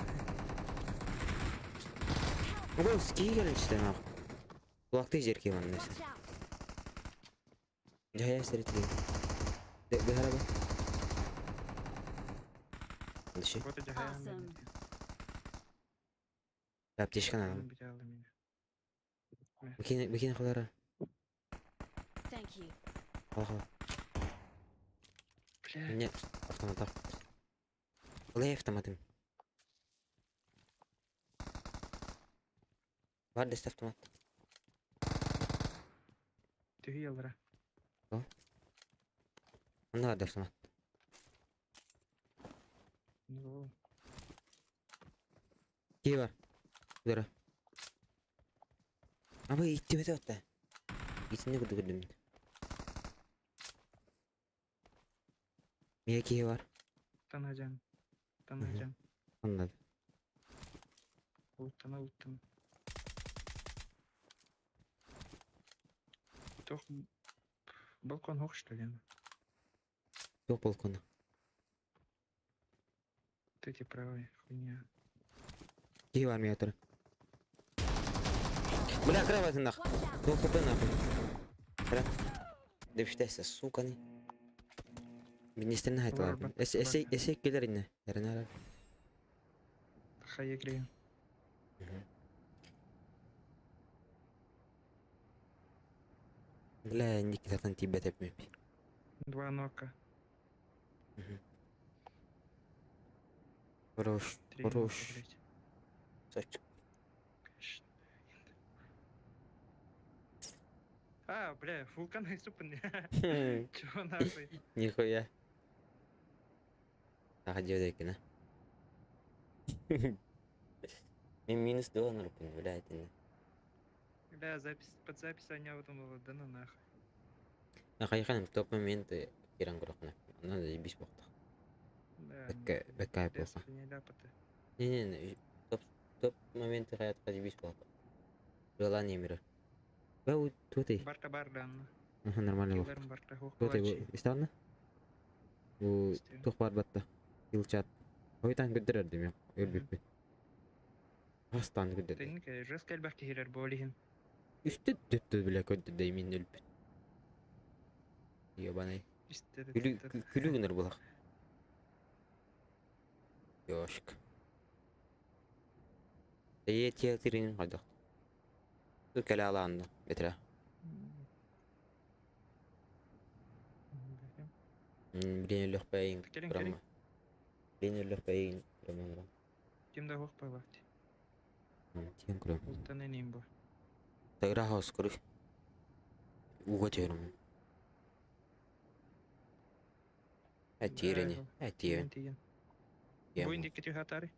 Ого, скиги келин нах. Кулакты жерке ван нес. Watch out. Жая сретли. Бехара ба. Дыши. Вот это жая. Awesome. Аптечка надо. Бикини бикини халара. Thank you. Хала хала. Бля. Нет, автомат. Лей автоматым. Бар десте автомат. Түйі алра. Онда бар автомат. Ну. Кей бар. Удара. Абы итти бете отта. Итинне күдү күдүм. Мия кей бар. Танажан. Танажан. Аннады. Уттан, уттан. Туох балкон суох что ли? Туох балкона? Вот эти правые хуйня. Киһи бар миэхэ турар. Бля, кроватынах. Watch out! Туох хп нахуй. Бля. Дэпштэсэ, сука не. Министрин Олор хайталар. Эс эсэ эсэ келер инне. Эренер. Хайа греем. Бля, Никитатан тиийбэт эппиппин. Два нока. Хорош, Три нока, хорош. блядь. Сочек. Конечно. А, бля, вулкан супын. Чего нахуй? Нихуя. Саха дьиэбит а? Мин минус доллар бля, итиннэ. Бля, запись, под запись аня выдумала, да ну нахуй. Хайхан топ момент киран көрөххүнэ. Онно заебись буолта. Да, Бэккэ бэккэ бля, буолла. хуйня ляпота. Не-не, топ топ моменты хаятка заебись буолта. Была не мира. Бау, туотай. Барта бар данна. Аха, нормально буолла. Киллерым барта хух Туотай кулачи. истанна? Бу туох баар батта. Килчат. Хойтан көрдөрөр дим. Өлбүппүн. Хастан көрдөрдө. Тенник жестко элбэх киһилэр буолиһин. Үстэ төттө билэ көрдөрдө мин өлбүт. Ебаный. Истэ Күлүү күлүү гынар булах. Ёшк. Эйе театрин хайдах. Ту кэлэ алаанна бэтэрэ. Билин өлөхпэйин Кэлин, курамма. Билин өлөхпэйин курамма. Ким да хух палат. Тиэн курам. Ултан эним бу. Тагра хаус куру. Уга терум. Э тиэрени. Э тиэрен. Тиен. Буин дикки түхатары.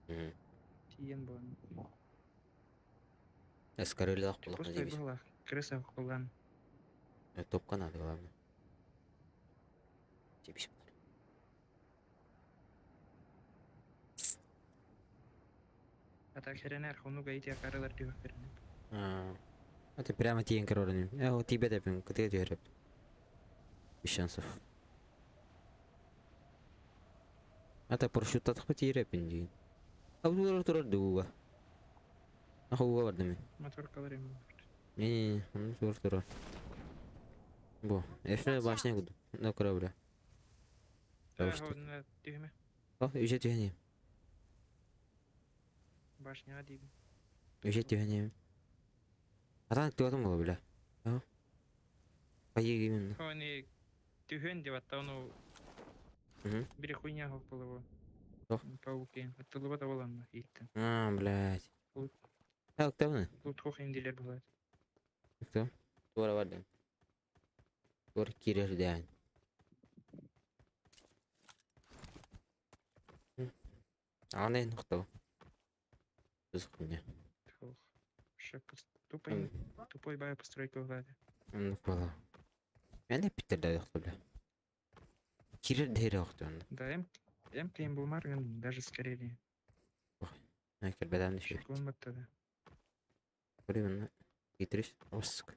Тиен бу. Эскарылах булах Пустой дебис. была. Крыса кулан. Топка надо главное. Дебис. А так херенер хунуга ити акарылар түхатары. А ты прямо тиен королем. Э, вот тебе депин, кыты тереп. Без шансов. А та парашют тиэрепин диин. А турар турар дууга. Ахуга бардым мин. Мотор каларым. Не-не-не, он турар турар. Бу, Эфре башня куду. На корабля. Түхме. О, үже түһэним. Башня дигин. Үже түһэним. Атан туатым була бля. А? Пайы именно. Они түһөн деп атта ону бири хуйня хук болобу. Туох? Пауки. Аттылыба да боланна иттен. А, блядь. Лут. А, октавны. Лут хух индилер болот. Кто? Туара бардым. Туар кирер дээн. Аны нохто. Біз хуйня. Хух. Тупой, тупой бай постройка угады. Ну бала. Мен питер да яқты бля. Кирер дәйре яқты онда. Да, эм эм клейм булмарган даже скорее. Әкер бәдәмді шөйт. Шкон баттады. Көрейін Итрис. Оск.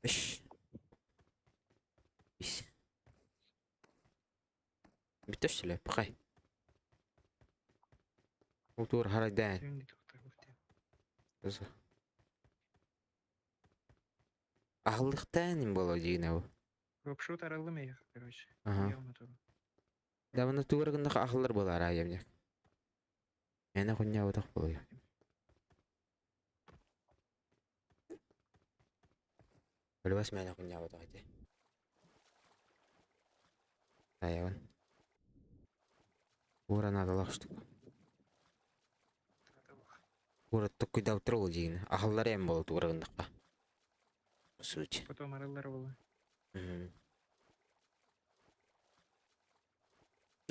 Үш. Бис. Бүтөш пақай. Ол тур харайдан. Түнди тохта хуфте. Ахылдықтан бола деген ау. Вообще таралым я, короче. Ага. Я мотору. Да мына тугыргындах ахыллар болар аямняк. Мені хуйня отақ болой. Өлбас мені хуйня отақ ете. Аявын. Ура надо лах штук. Ура токкуйда отырыл деген. Ахыллар эм болу тугыргындаққа. Суть. Потом аралар бола. Ну,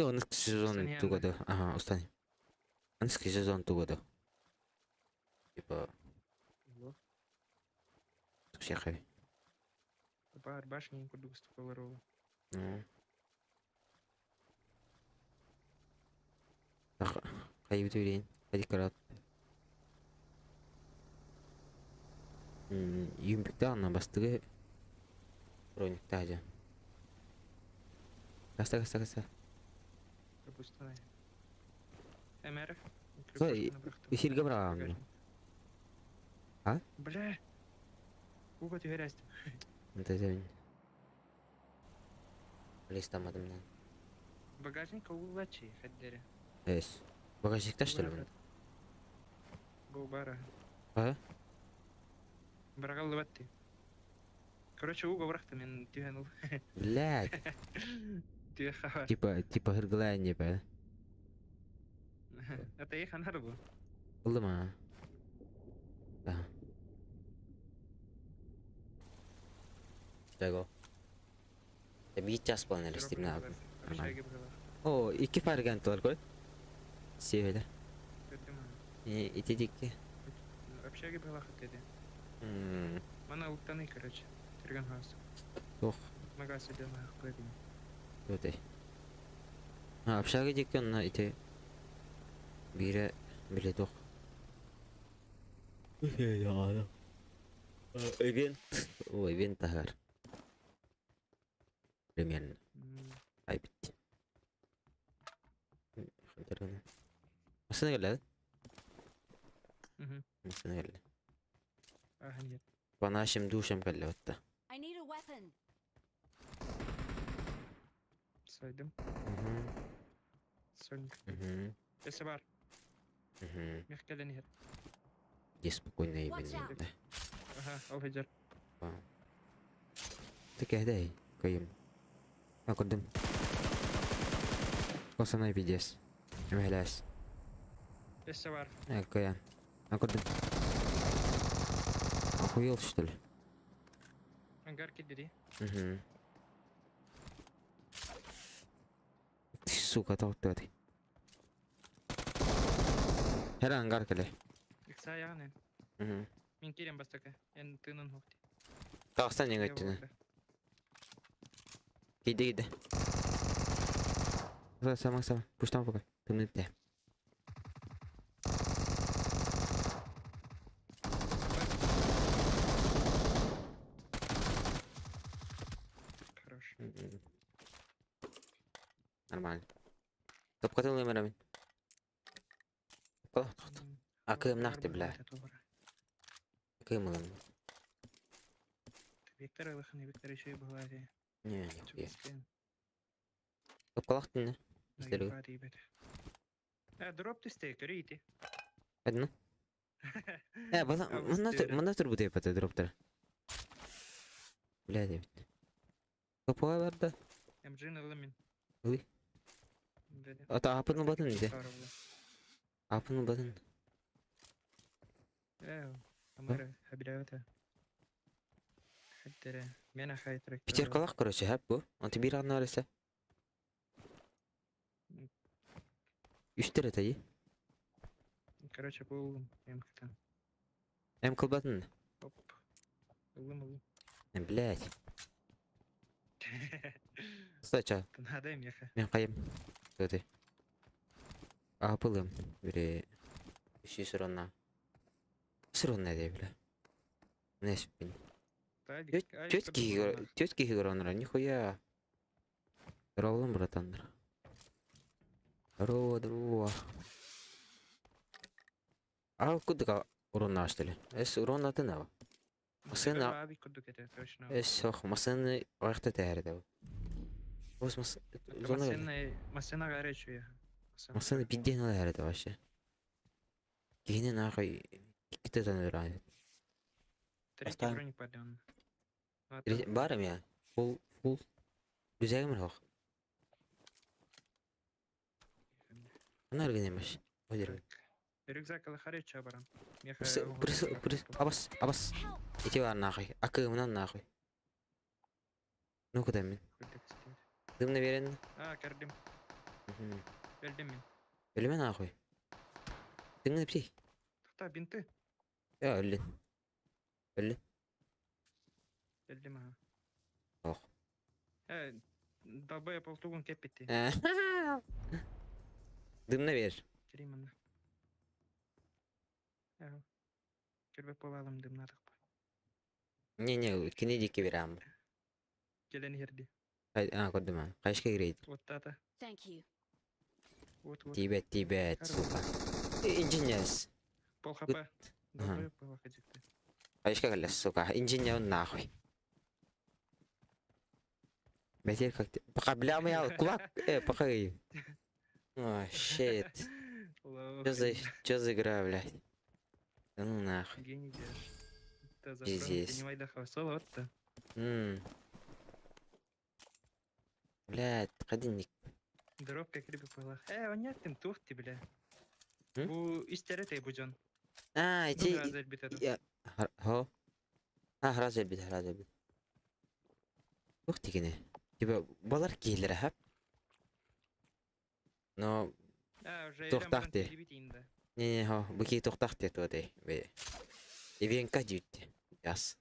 английский сезон Устани, тугада. Ага, устани. Английский сезон тугада. Типа, Во. всех. Бар башни курдук стукаларова. Ну. Так, кайып төлейін. Ходи карат. Юмпиктаах бастыгы брониктаах дьон. Каста, каста, каста. Пропустила. МР. Стой, эфирге быраҕаҕын А? Бля. Уга түһэрээстим. Ынтызыбын. Листамадым да. Багажник уллачи хаддere. Эс. Багажникта что ли? Бу бара. А? Быраҕыллыбат. Короче, уга бырахтым мен түһэн ыл. Блядь. Түһэ хабар. Типа, типа хыргылаан типа. Это их анар бу. Ыллым а. Да. Tego. Биир час буолан эрэ стримнаабын. Общаги быһылаах. О, икки фаргант бар көр. Сиэбэлэр. Көрдүм аны. Ити дикки. Общаги быһылаах этэ. М, Мана уктаны, короче. Түргэн хаас. Ох, Магаз иден ахпыдым. өтэй. А, общага дикки онно ити биирэ биле туох. Ивент. Ой, ивент таһар. Примерно. Ай бит. Массыына кэллэ? Мгм. Массыына кэллэ. Ахан нет. По нашим душам кэллэ батта. I need a weapon. Сайдым. Мгм. Сольник. Мгм. Эсэ бар. Мгм. Мех кэлэн иһэр. Где спокойно Watch именно. out. Да. Аха, ол хыдьар. Так дай, кайым. А курдум. Косанай пиздец. Эмэлэс. Эсэ бар. Э, каян. А курдум. Охуел, что ли? Ангар кидери. Угу. Ты, сука, тоқтады. Хера ангар кэлэ. Икса яғны. Угу. Мин кирем бастака. Эн тыынын хохти. Тағыстан ең өттіні. Киді киді. Сама, сама. Пуштан пока. Тымны. Хорош. Нормально. Топкатын өмірімін. А кым нахты, бля. Кым ылым. Виктор Илыхан, Виктор еще и была. Не, нихуя. Топкалахтын не? Истерге. Э, дроп түстэ, көрейті. Одну. Э, бана, мына тур бутay пата дроптар. Бля, дебит. Топка барда. МГ ылымин. Ылый. Ата апын батын де. Апын батын. Э, Амара, хабирата. Хаттере, мена хайтрак. Пятеркалах, короче, хэп бу. Онты бир анна араса. Үстер это и. Короче, был МК. М кылбатын. Оп. Ылым, ылым. Блять. Сача. Надо меха. Мен кайым. Өте. Апылым. Бире. Үші сұронна. Сұронна де бля. Не спин. Тетки киһи нихуя. Здорово, братан. Здорово, здорово. А куда урон что ли? Эс урон атын Масына Эс ох, масыны айыкта тәһәрдә. Ос мас зона. Масына горячую. Масыны пидден тәһәрдә вообще. Киһине нахуй икките тәнөр. Третий броник паден. Бар я. Фул фул. Güzel ох. Ана генемеш. Одер. Рюкзак алахареча барам. Прис прис абас абас. Ити бар нахуй. Акы мынан нахуй. Ну куда мен? Дымны берен. А, көрдүм. Өлдүм мен. Өлүмө нахуй. Дымны пси. Тохта, бинты. Я өллүн. Өллүн. Өлдүм ага. Ох. Э, долбоеб полтугун кеппити. Дымны бер. Керим Көрбөк болалым дымнадык. Не-не, кини диэки бирэҕим. Кэлэн иһэрди. А, көрдүм аа. Хайышка кирэйдир? Уоттаата. Thank you. Вот, вот. Тиибэт, тиибэт, сука. Инженерс. Пол хп. Долбоёб была ходикты. Хайышка кэллэ, сука. Инженер нахуй. Бэтир как ты... Пока бля моя кулак... пока... О, shit. Чё за игра, блядь? Да ну нахуй. Гений держ. Да, Пиздец. Принимай даха соло, вот-то. Блядь, ходи Дроп как рыба была. Он тух ты, бля. М? Бу истере ты будён. А, Ну, эти... разель бит это. Я... Хо? А, разель бит, разель бит. Ух ты гене. Типа, балар киһилэрэ хап. Но А, уже Туохтаах дии. Не-не, хо, бу киһи туохтаах диэ туотай. Ивенка диэбит. Яс.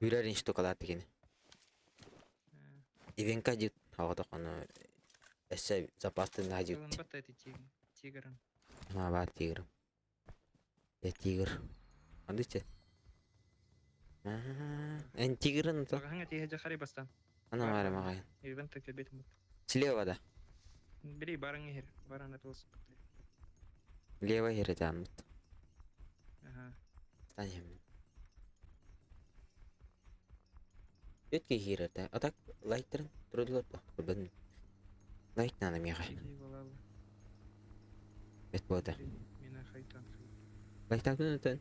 Үрэр штукалаат дигини. Ивенка диэт оҕотох ону өссө запастын наһаа диэбит. Батта это тигром. Ма баар тигрым. Э тигр. Андычы. Эн тигрын то. Хаҥа тиһэ жахари бастан. Ана маара маҕайын. Ивен так бет мут. Слева да. Бери баран ихер. Баран атылс. Лево херэтааммыт. Ага. Станем. Өтке хирата. А так лайктарын турдулар да. Көрбөдүм. Лайк надо миэхэ. Чиги балалы. Бэт буолта. Мина хайтан. Лайктаабытын өтөн.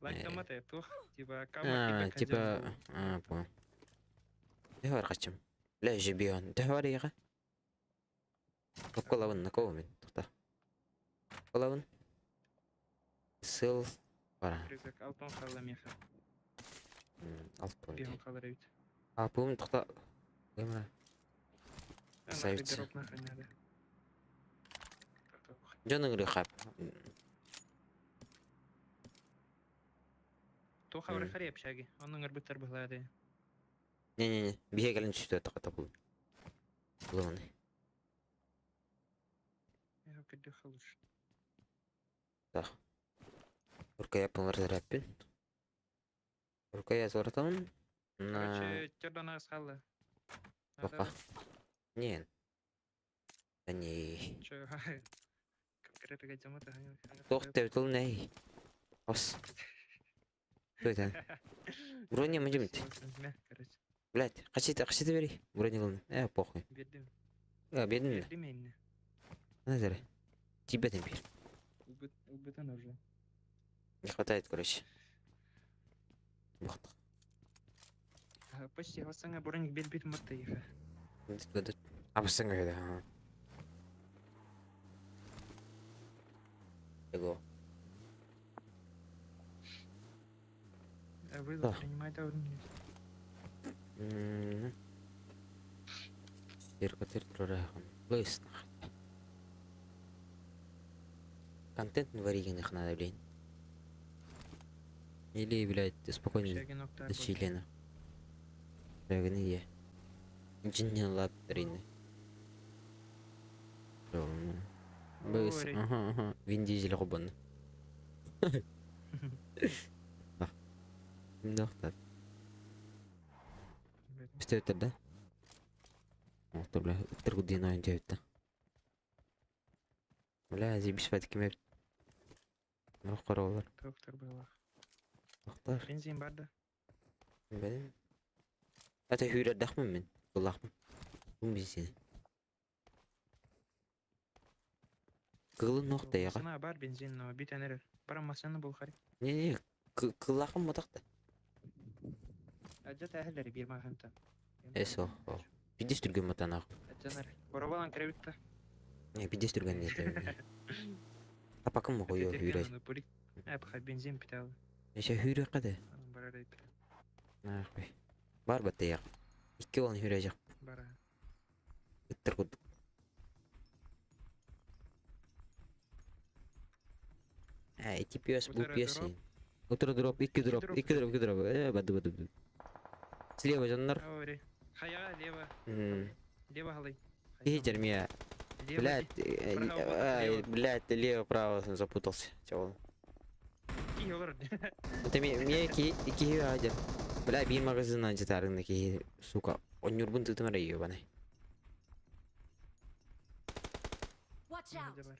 Лайк тамата тух. Типа А, кама типа, а, понял. Төһө бар качым. Бля, жебион. Төһө бар иэхэ? Кокколабын, накого мен. Тоқта. Кокколабын. Сыл бара. Рюкзак алтон хала меха. Алт Бихон халар бит. А, пум тоқта. Гемра. Красавица. Дроп нахрен надо. Дьон ыҥырыы хап. Туха М. хари общаги. Он ыңырбыттар быһлады. Не-не-не. Биһиэ кэлин түстэ тоқта бул. Булуны. Я кыды халыш. Уркая пылар рэппин. Уркая соратамын. На... Короче, тердана схалла. Тоқта. Не. Да не. Че, конкретно гатямата. Тоқ деп тыл ней. Ос. Что это? Броня мажимит. Короче, Блядь, қашыты, қашыты бери. Броня главное. Похуй. бердим. А, бедный. Бердим инне. На зря. Тебе теперь. Убытан уже. Не хватает, короче. Бахтық. Почти хасаңа броник бербит мытты иха. Абысың көйді. ага. Его. Вызов Да. принимай да Сир турарахын. Лыс нахуй. Контент варигенных надо, блин. Или, блядь, спокойно Общаги ноктар. Чилена. Драгоны е. Джинни лап трины. Быс, Ори. ага. Вин Дизель губан. Доктор. Үстөтөр да? Октор, бля, ыттыр гудин ойын жайытта. Бля, зибиш бат кимер. Мұрық қараулар. Доктор была. Доктор. Бензин бар да. Бәдем. Ата хүрәдәхмін мен. Кыллахмын. Бун бензин. Кылын ноқта яға. Машина бар бензин, но бит энер. Бара машина был хари. Не-не, кыллахым мотақта. Аджа тәһеләр бир маханта. Эсо. Пидес түрген мотанақ. Аджанар. Боробалан кіребітті. Не, пидес түрген не Апакым қойы хүрәд. Әп, бензин питал. Эше хүрә қады. Бара дейт. Нахуй. Бар батта яқ. Икки олын хүрә жақ. Бара. Ыттыр кудук. А, эти пес, бу Утро пес. дроп. Утро дроп, икки дроп, дроп. икки дроп, икки дроп. Баду, баду, баду. Слева жоннор. Ори. Хаяға лево. Лево халай. Ветер меня. Лево. Блядь, Право, ай, лево. блядь, лево, право, запутался. Чего? Киһи олорор. Это мне киһи аадьар. Бля, биир магазиннан жытаарыҥна киһи, сука, онньуурбун тыытым эрэ ебаный. Watch out! Бар.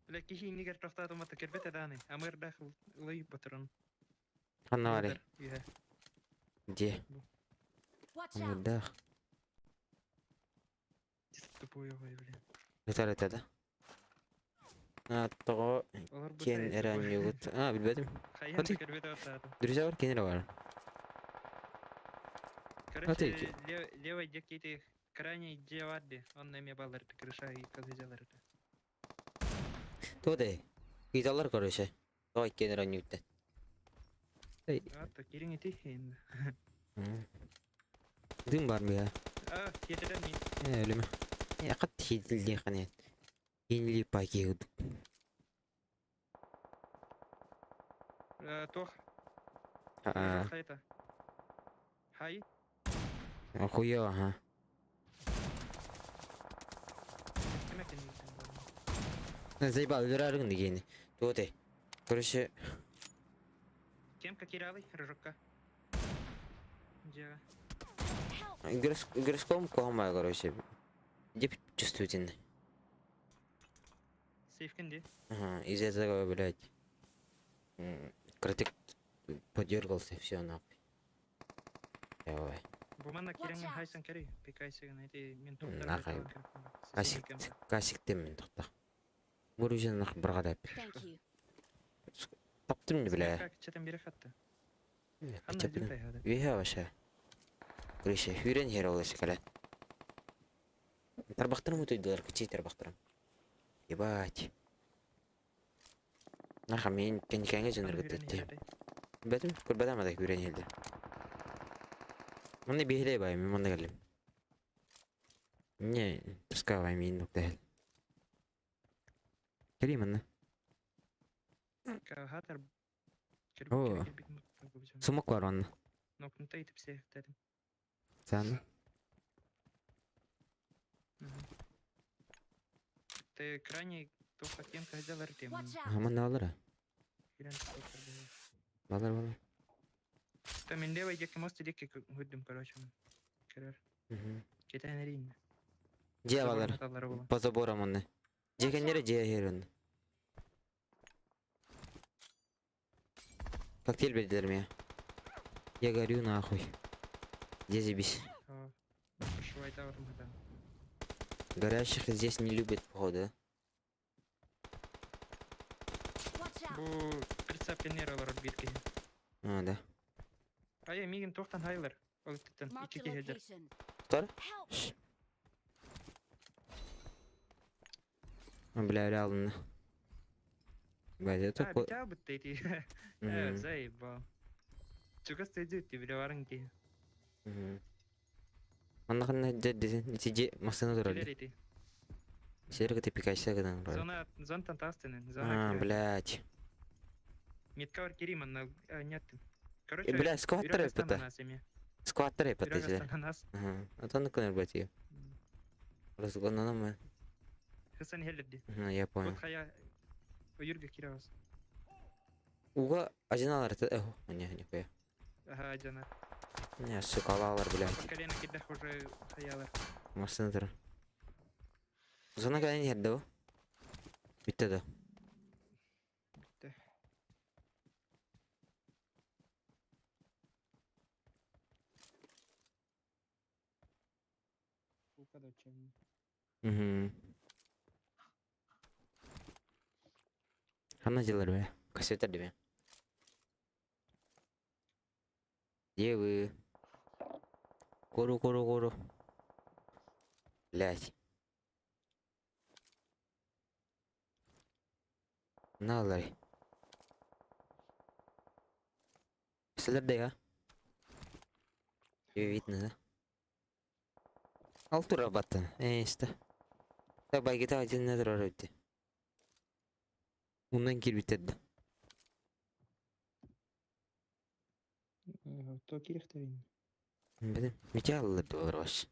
Бля, киһи иннигэр тохтоотум ата кэрбэтэ дааны. Амырдаах ылый батырын. Ханна барый? Үһэ. Где? Watch out! Амырдаах. Тупой ой, блин. Ытар этэ да? А, тоҕо Олор киэн эрэ анньыгыт. А, билбэтим. Хайан Хаты. кэрбэтэ аттаатым. Друзья бар, киэн эрэ бар. Короче, Хаты. левой декети крайний дьиэ бар дии. Онно эмиэ баллар крыша и козыдялар это. Туох да? Ыыталлар короче. Тоҕо иккиэн эрэ анньыгыттан. А, то кириҥ ити хин. Дым бар быһа. А, тиэтэлэр ми. Э, өлүмэ. Э, хат хидилиэххин Инли паки Туох. А, Хайта. Хай. охуё, ага. Ким экен? Заебал, өлөрөрүҥ дигиэни. Туох этэй? Короче, Кемка киралый, рыжокка. Дьиэҕэ. Help! гороском куһаҕан короче. Деп чувствительный. Сейфкин ди. Ага, из этого, блядь, кротик подергался, все нахуй. Давай. Бу манна Watch кирэҥҥин out. хайсан кэри. Пикайсыгын эти мен Нахай. Касик, касик мен тоқта. Буружан нах бірғада. Thank you. Таптым не бля. Четен бире хатты. Ханна Чапын. жүр тайхады. Виха вообще. Короче, хүрен хер оласы кале. Тарбақтарым өтөйділер, кічей тарбақтарым. Ебать. Наха мен кәнекәңе жөнір көтетті. Бәтім, көрбәдәм ада хүрен елді. Мында бейхілей бай, мен мында кәлем. Не, тоска бай, мен нұқта әл. Кәлей мында. Хатар. О. Сумок бар онна. Нокнута итip сехтедим. Саны. Ты крайний туха кемка взял тем. Watch out! Аманда алыр. Балар, балар. Там мен левой деки мост деки гуддум, короче. Керер. Кетен рин. Же балар. По заборам онны. Жекенлere же хер онны. Коктейль бердилер мне. Я горю нахуй. Где заебись. Горящих здесь не любят, походу, да? Watch out! Бу прицепленер олар битки. А, да. Ая мигин тохтан хайлер. Ол титен Marked ичи a кехедер. location. Тор? Help! А, бля, реально. Бля, это А, битя битте ити. Э, заебал. Чугас тедю ти биле барың ки. Манна дедин ити машина турар. Келер ити. Серега ты пикайся гынан. Зона зонтан тастынын. Зона. А, блядь. Метка бар кериман на нет. Короче, Бля, скваттер это. Скваттер это же. нас. Ага. А то на конер бати. Разгонана мы. Хасан хеледди. Я понял. Вот хая Юрга кирабас. Уга ажиналар это. Эх, не, нихуя. Ага, жана. Не, сука, алалар, блядь. Колено кидах уже хаялар. Машина тур. Зона кайын жерде бу. Битте да. Битте. Угу. Ханна дьылар бе. Кассетер дебе. Где вы? Кору, кору, кору. Блять. Налар. Силер да я. Ее видно, да? Ал тура баттан. Э, исте. Так байгета один не турар өтті. Унан кирбиттерді. То кирихтерин. Білем. Мете алылар доллар баш.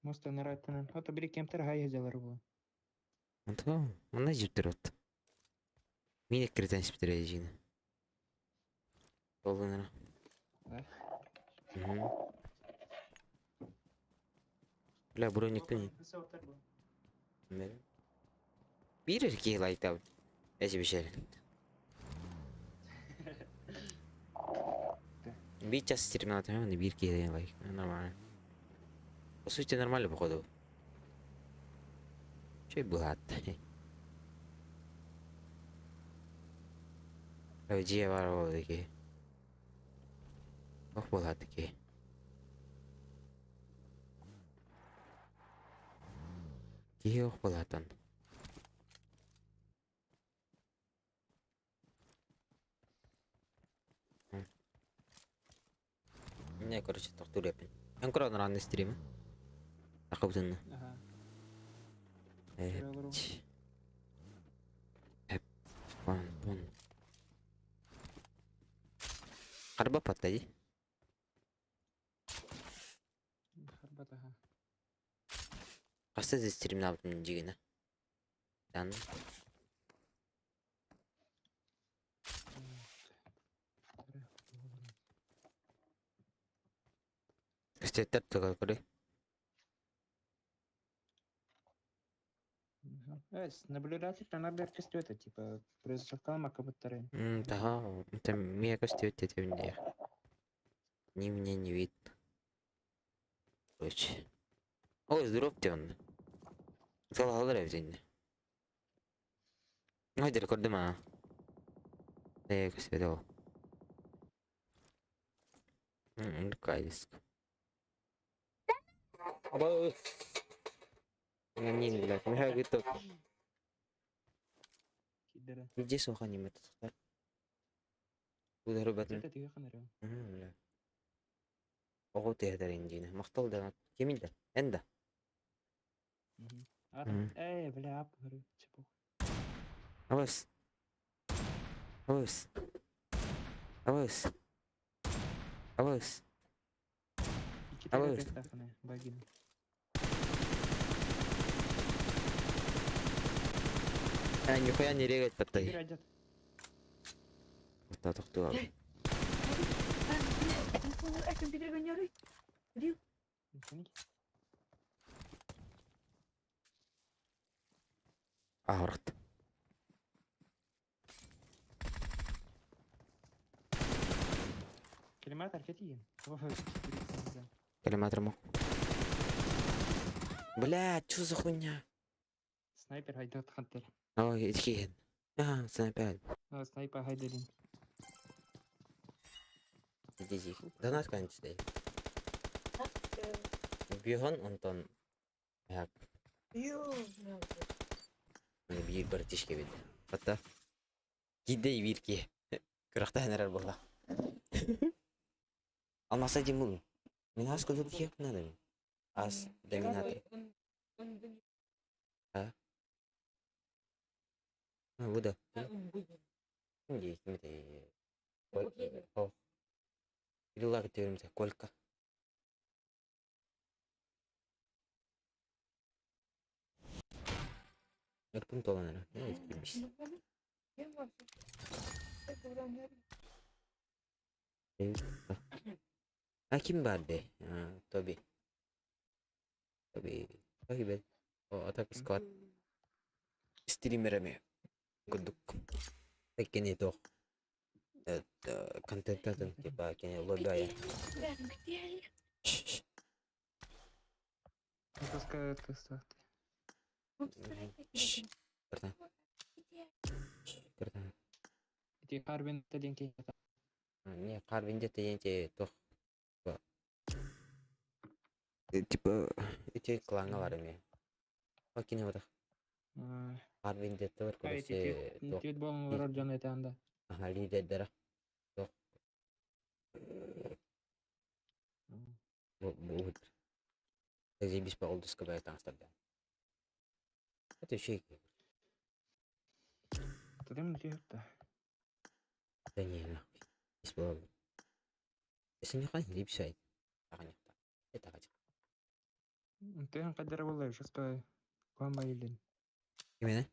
Моста нараттанан. Ото бири кемтер хай хезелер бу. Антон, мына жип тұрады. Мин эккирэтэн испитэрэ дьиҥэ. Ол гынара. Да? Мгм. Бля, броникпын Биир эрэ киһи лайктаабыт. Эчи бишэр. Биир час стримнаатым, биир киһи лайк. Нормально. По сути, нормально, походу. Чэй быһаатта. Дьиэ баар буолла киһи. Ох буолаатта киһи. Киһи ох буолаатан. Не, короче, тохтуур эппин. Эн көрөн ранный стримы. Тахабытынна. Ага. Эп. Эп. Пон, пон. Харба паттади. Харбатаха. Хаста да стримнаабытым дьигинэ. Дан. Кстеттер тыга көрө. Наблюдатель надо это, типа, произошел макабыттары. Таха, это мне костюм это Ни мне не видно. Короче. Ой, здоров ты он. Салалар эбитинне. Хайдер көрдүм аа. Э, көстүбэтэ ол. Кайдиск. Абы. Нин, блядь, миха гыток. Кидера. Где суха не метод? Куда ребята? Это ты ханарё. Бля. Оҕо тиһэтэрин диинэ. Махтал да кимин да? Эн да? Эй, бля, ап, говорю, чепух. Абыс. Абыс. Абыс. Абыс. Абыс. Багин. А, нихуя не регать поттай. Вот тохтуу. Аһарт. Километр кетиин. Километр мог. Бля, чё за хуйня? Снайпер хайдат хантер. Ой, итхиэн. А, снайпер. Снайпер хайдалин. Иди, донат канчтай. Бьюхан онтон. Так. Биир братишка бит. Хатта. Кидей биир ки. Кырахта эрэр буолла. Алмаса дим булун. Мин ас кылып тиек надо. Ас доминатор. А? Ну, бу да. Ким ким О. Кирилла көтөрүм Колька. Өрпүн толан эрэ. А ким бар де? Тоби. Тоби. Тоби бет. О, атак сквад. Стример эме. Курдук. Кини тох. Контентатын типа кини лобби Выпускают кстати. Ити Харбин диэн киһи. Не, Харбин где-то те тох. Типа эти клана бар эме. Окей, вот. Харбин где-то бар, короче, тох. Тит болон олорор дьон этэ Ага, лидердера. Тох. Бу бу. Заебись по олдуска бай таҥастарда. Это еще Тадым тиһэтта. Да не, нахуй. Есть было. Если не хватит, либо все. Это хотя. Тыһын каддара буолла, шаска куан байылын. Именно?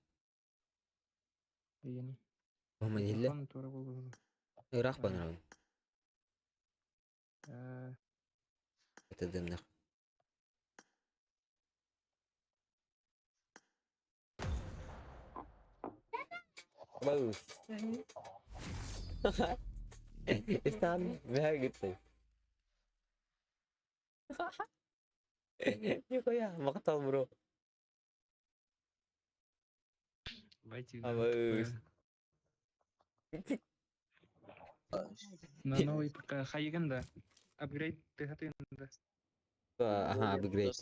Ийени. Ома иһиллэ. Телефон туора буолуо. Ыраах Аа. банарабын. Э, Этедемнэх. Bagus. Están, me Нихуя, махтал, бро. Войти. Абыс. На новый пока хайыгын да. Апгрейд ты да. Ага, апгрейд.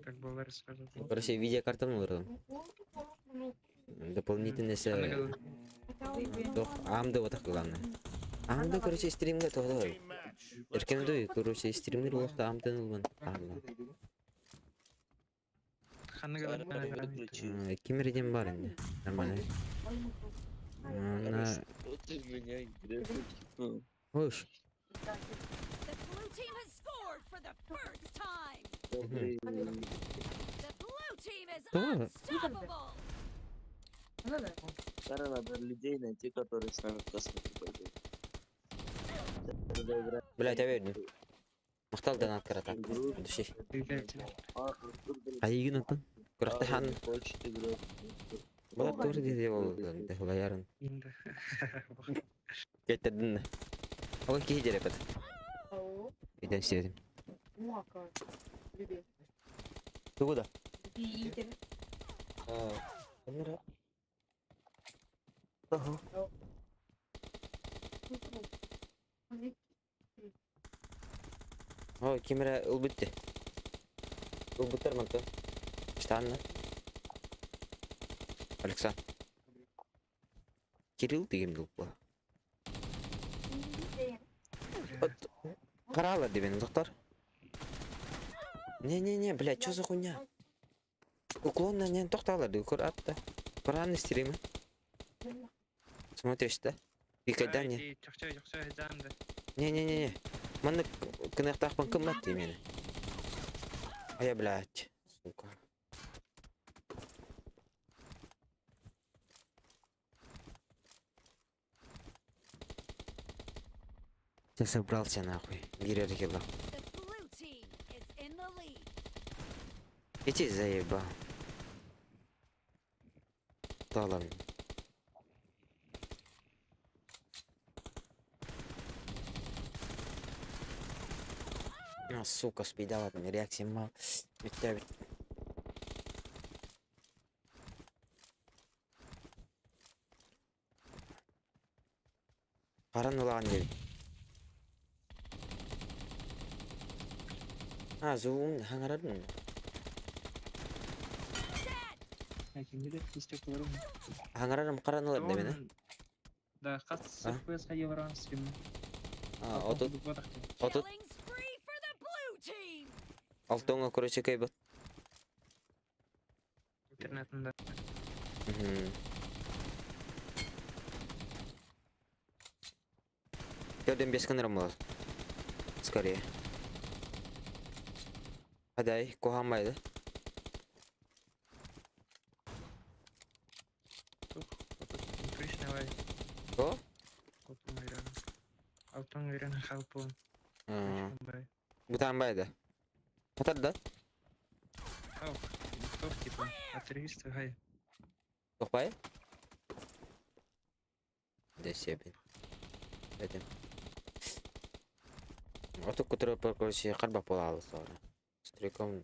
Как было сразу. Короче, видеокартам ылырым. Дополнительно се... Тох, AMD вот так главное. AMD, короче, стримге тоғдай. Рекомендую, короче, стримнер улақта AMD-ны ылман. AMD. Кимерден бар енді. Нормально. На... Что ты меня гребешь? Ош. The blue team has scored for the first time. The blue team is Да. unstoppable. Сара, надо людей найти, которые с нами в космос пойдут. Когда играем Блядь, әбердім. Мақтал донат карата. игру, Души. а, Артур, блин, Айгын атын. Күрәхті хан. не хочет играть. Бұлар тур деді ол лаярын. Инде. Кеттердин. Ол кихи жерепет. Үйден істедім. Тугу да. Ага. О, кемере ылбытты. Ылбыттар мантан. Штанны. Александр. Кирилл деген бұл. Қаралар деген доктор. Не-не-не, блядь, что за хуйня? Уклон на не тоқталар деп көр атты. Құран стримі. Смотришь, да? И когда не? Не-не-не-не. Маны кынықтақпын кім атты мені? А я, блядь, сука. Ты собрался нахуй. Гирер кило. The blue team is in the lead. Иди заебал. Талам. А, сука, спидала там реакция мал. Бітті. Қаран улаған деді. А, зуым хаңарадым. Хаңарарым қаран улар демен, Да, хас FPS хайы стрим. а? Отут, отут, Killing spree for the blue team. алтоңа короче кайбат. Интернетында. Төрден бес күн болады. Скорее. Адай, коханбайды. О? Алтын үйрен халпын. Бутанбайды. Батар да? Тоқ типа. Атрист гай. Тоқпай? Десебин. Этим. Отук который короче карбап бола алды sonra. Стреком.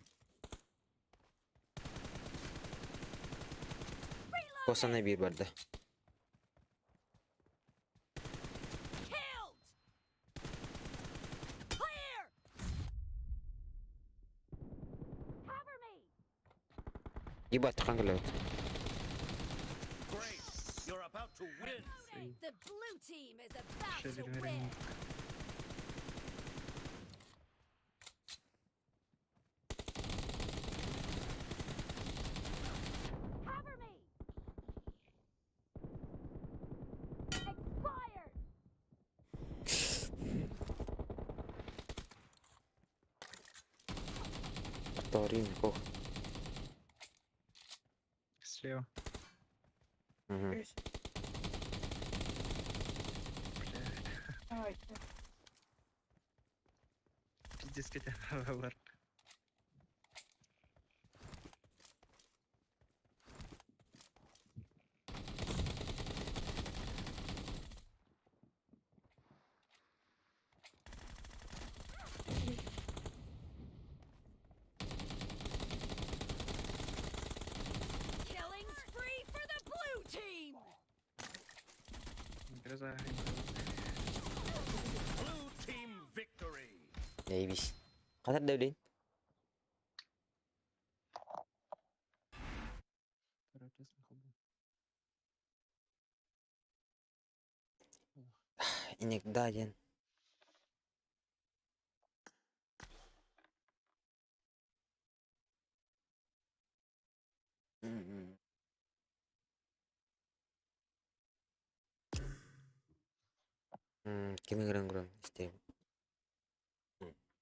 Косана бир барды. Killed. Clear. Cover me. Ебать, қаңғылы. Great. You're about to win. The blue team is about to win. Cover me. Expired. Торин, кох. Слева. Үс. Ай. Пиздец кетен бар. Killing spree for the blue team. Гроза. Blue team victory. Заебись. Хатар да блин. Иногда диэн. М-м. Кими ыҥыран көрөм истиэм.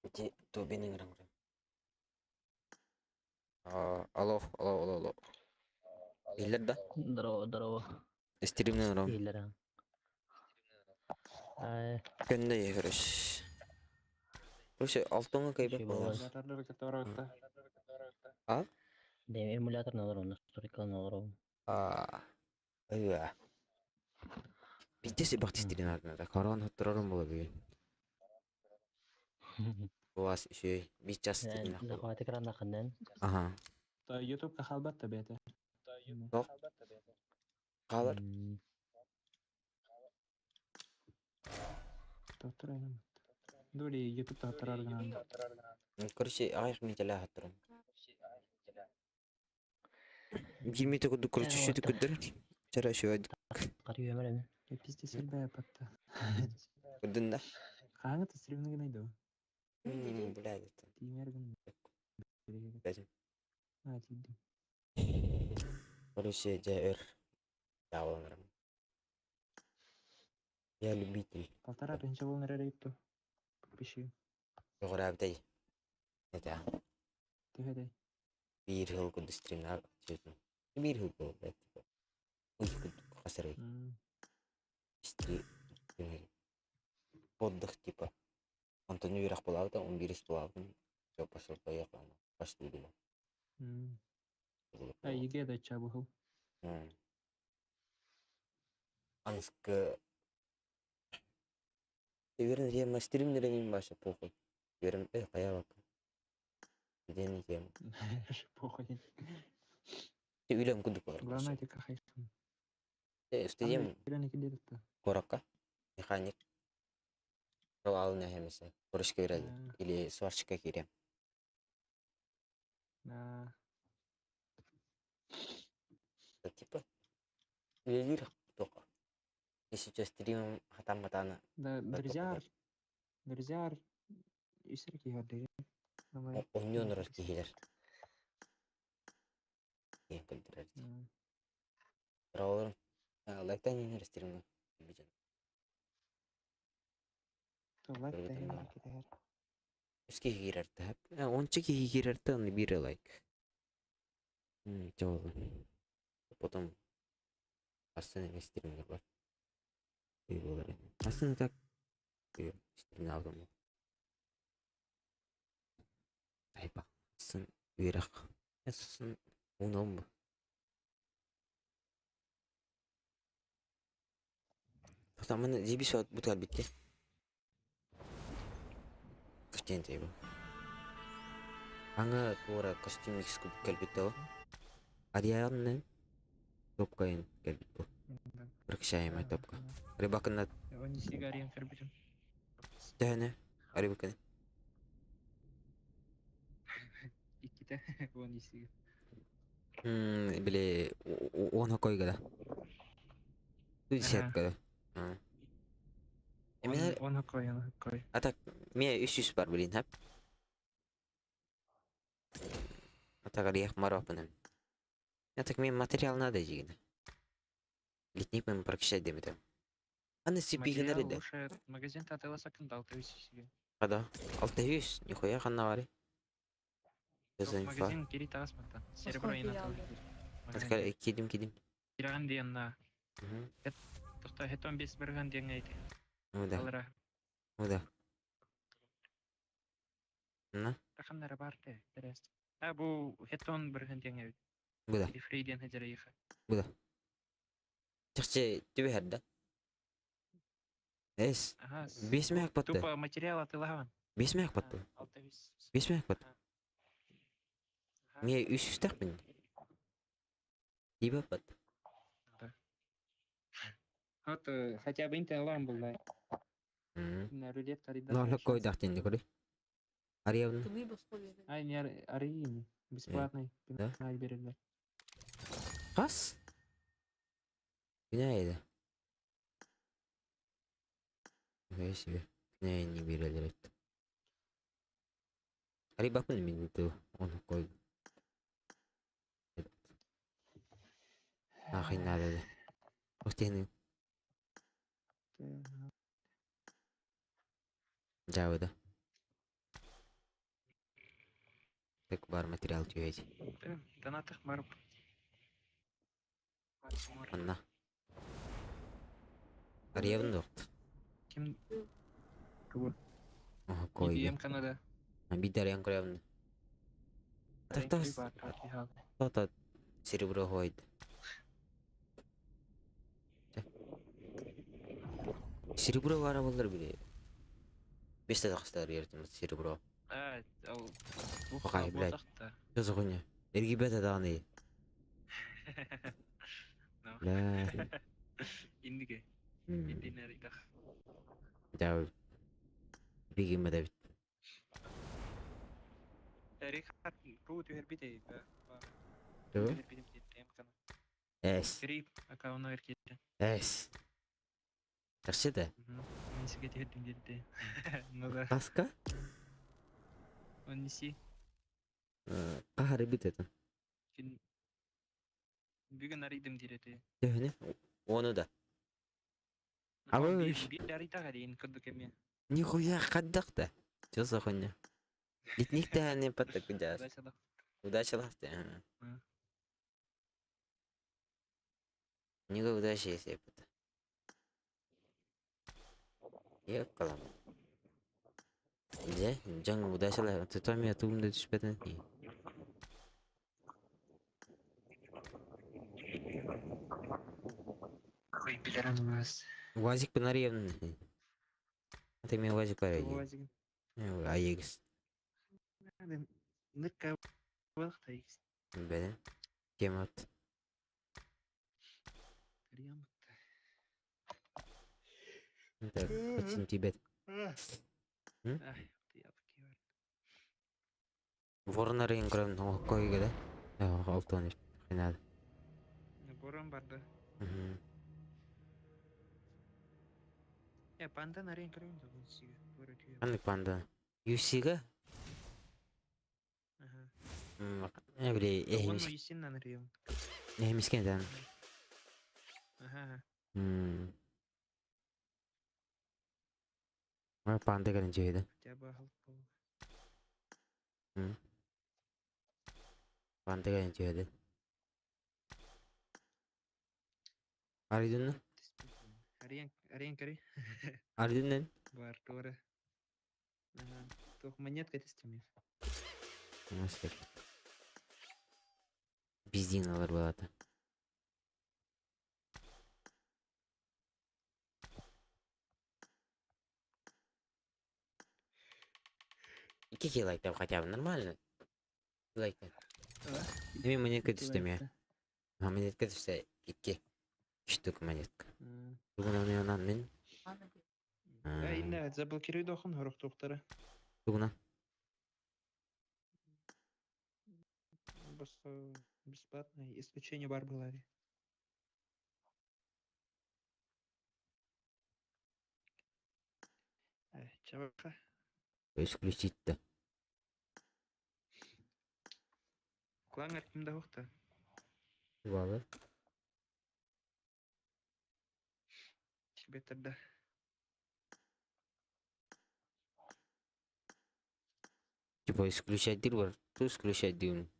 Ити Тобины ыҥыран көрөм. Алло, алло, алло, алло. Иһиллэр да? Здорово, здорово. Стримнен ырам. Иһиллэр аа. Ай, Көннө короче. Короче, алтыҥҥа кайбат Үчүгэй буолар. буолар. А? Дэм эмулятор олорон, настройкалан олоробун. А. Ыа. Пиздец бахты стримнарда. Корон хотторорум була бүгүн. Буас үчүгэй. Биир час стримнах буолар. Захват экрана ханнан. Аха. Ютубка халбат та бэйэтэ. Туох? Хаалар. Дули Ютуб тахтарар гынан. Короче, аҕыйах мүнүүтэлээх хотторум. Биир мүнүүтэ курдук, короче, үчүгэй көрдөрөр. Чара үчүгэй Кары үөмэр эми. Пиздец элбээ патта. көрдүн да? Хааңы стримны гынай доо. Блядь, это. Тиимэр гын. Бэтим. А, тиийдим. Короче, дьэ өр. Дьаабыланарым. Я любитель. Полтора тысяча волн эрэр Подпиши. Көҕүрээбитэй. Это. Төһөдэй. Биир сыл курдук стримнаар чуутун. Биир сыл буолла, блядь, типа. Ый курдук хасарай. Стри... Отдых типа. Онтон үөрэх буолаабыта, он биирис буолаабытын. Все, пошел, поехал. Пошли думал. А, ЕГЭ да чабыхыл. Анскы... Үөрэн тема стримнерин баша похуй. Үөрэн хайа бакка. Ден тема. Похуй. Үлэм курдук болар. Главное, тика хайсын. Студент Үлэни килдетте. куоракка механик. Провалын эхемесе. Курушка берели. Или сварщикка киирем. Типа үлэлиир тока. Если что, стримом хатам-матана. Да, друзья, друзья, үсер киһи Онньонор киһилэр. Диэн көрдөрөр. Проваларын. Лайктан инер стримҥа. Лайк тэһэр китэһэр. Үс киһи киирэр тэһэп. Онча киһи киирэр тэ онно биир лайк. Чэ Потом астын эмэ стримҥа бар. Үй буолар. Астын так стримнаабытым. Айба. Сын үөрэх. Сын уном. Тоқтамын жеби соат бутал битти. Костюм тейбу. Аңа туора костюм X куб кэлбит ол. Адиянны топкайын кэлбит бу. Бір топка. Рыбакына Он сигариен кэрбитим. төһөнө. Рыбакына. Икките он сига. Биле он хокойга да. Десятка да. Эминер Он хокой, он хокой. А так, мне үс бар блин, хап. А так алиях маропыным. А так мне материал надо дигин. Литник мен прокачать деметем. Аны сипигин Материал эрде. лучше магазин татыла сакындал то есть себе. Када. Алты жүз, нихуя ханна бари. Магазин кири тасмата. Серебро и материал на Кидим кидим. Кирэҕин диэн на. Тохто хетон бес бырыһан диэҥҥэ ити. Ну да. Алра. Ну да. На. Таханнара бар те. Терес. А бу хетон бырыһан диэҥҥэ эбит. Бу да. Ити фри диэн хадьарайыха. Бу да. Чахчы түбэһэр да. Эс. Ага. Бес мэк батты. Тупо материал атылаһан. Бес мэк батты. Алта бес. Бес мэк батты. Мие үс үстэхпин. Дибаппат. Вот хотя бы интен алам булла. Рулетка рида. Ну, легко дахтин не кори. Ариевна. Тымы босхо берер. Ай, не арыйын. Бесплатный. Да? Ай, берелер. Хас? Күнә еді. Нихуя себе. Күнә не берелер этти. Арибапын мин ту он кой. Нахуй надо да. Остены. Жабы да. Так бар материал түйөйт. Донатах барып. Анна. Ариевна доқты. Ким? Кого? Ага, кой. BBM Канада. Бидарян көрөмүн. Тахтас. Тата серебро хойд. Серебро бара болар биле. Бесте тахстар ертим серебро. А, ол Какай, блядь. Что за хуйня? РГБ дааны. Бля. Индиге. Индинер идах. Да. Бигиме да бит. Рихард ру түһэр бит Тугу? Эс. Крип аккаунт эркетте. Эс. Тахсы да? Мен сиге түһэрдим диэтте. Ну да. Таска? Он неси. Кахары бит это. Кин бүгүн арыйдым диэте. Төһөнө? Ону да. А вы Бир арыйдага дейин кырдык эме. Нихуя хаддах-то. Чё за хуйня? Итник-то не подтакудяс. Удача Удача ласты. Нига удачи, если это. Ёкалам. Дьэ, дьон удачалар. Тутам тугум да түспэтин. Ой, билерем у УАЗик Панариевна. Ты мне УАЗик пари. УАЗик. АЕКС. Нырка вахта икс. Бәден. Темат. Так, хотим тебе. Ворон арыйын көрөм, койга да. Алтын хинад. Ворон бар да. Э, панда арыйын көрөм да бу сиге. Кандай панда? UC-га? Ага. Э, били, Он UC-нан арыйын. Эмискен дан. Ага. Панда кэлэн дьиэдэ. Хотя бы халк бол. Панда кэлэн дьиэдэ. Арыйдын Арыйан арыйан көрүй. Арыйдын Бар туора. Ага. Туох монетка тестемев. Nasıl? Биздин алар балата. Икки лайк хотя бы нормально. Лайк. Эми монетка түстүм я. А монетка түстө икки. Штук монетка. Бүгүн аны анан мен. Да, инде заблокируй дохун хорох тухтара. Тугуна. Просто бесплатно. Исключение бар было. Чаваха. Исключить-то. Клангар кимде хохта? Валы. Тебе тогда. Типа исключать дыр бар. Ту исключать дым.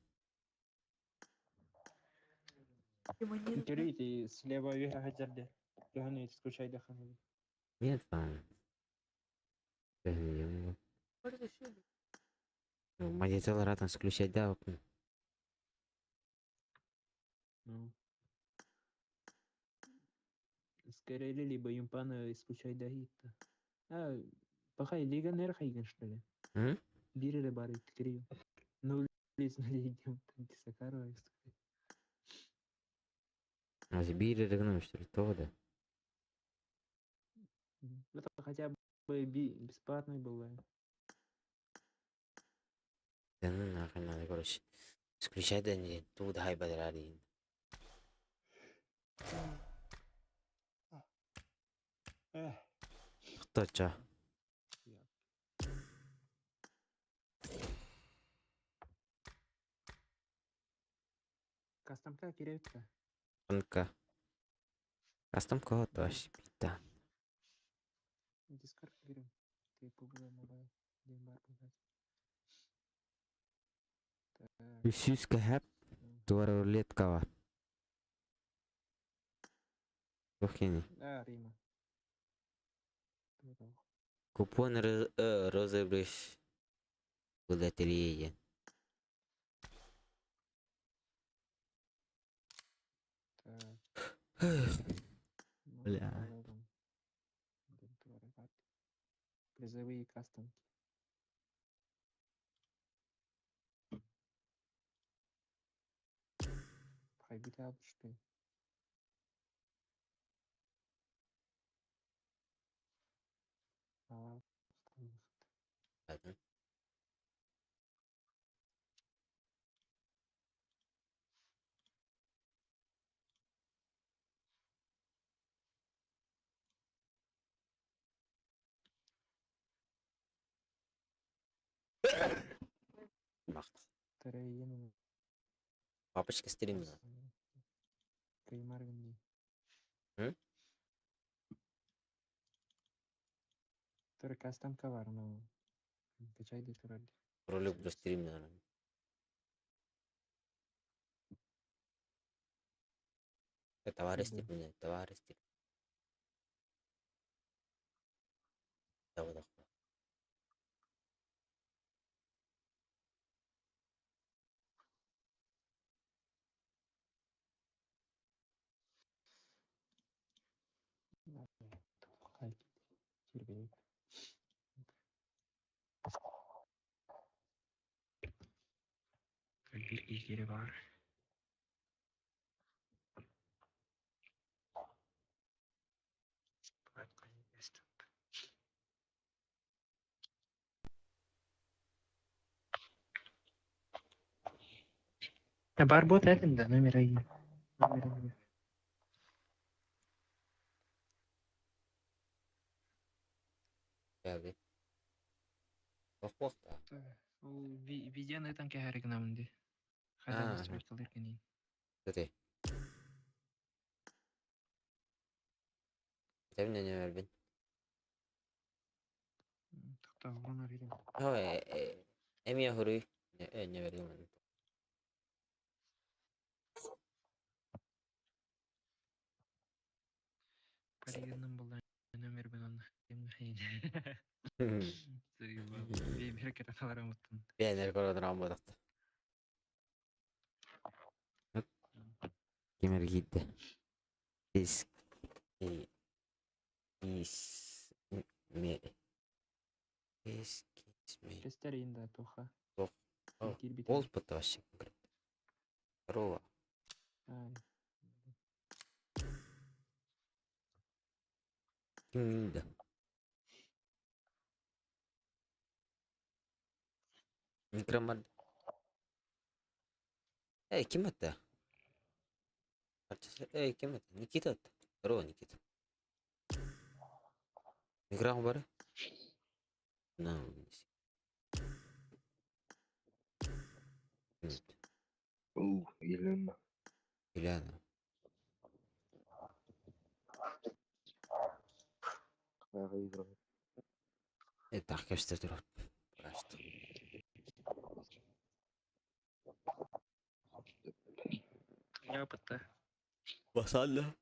Монета. Көрү слева үөһэ сылдьар Төһөн скучайдаххына. Нет, там. Э, Монеталар там включать, да, вот. Ну. Скорее либо юмпана исключай да. А, пахай лига хайган что ли? М? Бири бары ткрию. Ну, лиц на лиге Сакарова. А биир эрэ гынан что ли, тоҕо да? Это хотя бы бесплатный был. Да ну нахрен надо, короче. Исключай да не, тут хай бадрарин. Кто чё? Кастомка киревка. Онка. Кастом кого-то вообще пита. Дискорд кирем. Ты PUBG Mobile. День бар бывает. Так. Сүүскэ хэп туора рулетка бар. Кухини. Да, Рима. Здорово. Купон розыгрыш в лотерее. Так. Ну, Бля. давай там. Будем творить. Призовые кастомки. Хайбита что ли? А, Ладно. Махт. Терейн. Папочка стримила. Каймарвин. М? Тур кастом кавар, ну. Качай де тураль. Ролик буду стримила. Товары Да. стримила, товары стримила. Давай, давай. Кирбей. Bir ilgili var. Барбот этим да, номер один. Номер один. Geldi. Bak bak da. Ол видеоны этан кэһэригинамынди. Хайда Аа. настройкалар кенин. Тete. Тэбин нөмөр бин. Тохто урунар ирем. Ой, эмиэ хуруй. Нөмөр гымын. Паригиннан булда нөмер бин онна. Бир кеталар умуттун. Бэнер көрөдөр амбадакта. Кимер кийди. Диск. Ис. Ме. Ис. Ме. Кестерин да тоха. Тох. Ол бутта вообще конкретно. Здорово. Ай. Ким да. Микромар. Эй, ким это? Эй, ким это? Никита это. Здорово, Никита. Микрофон бар? На, Нет, Ух, Елена. Юлиана. Какая игра? Это кэпстер тур. Просто. Я опытта. Басалла.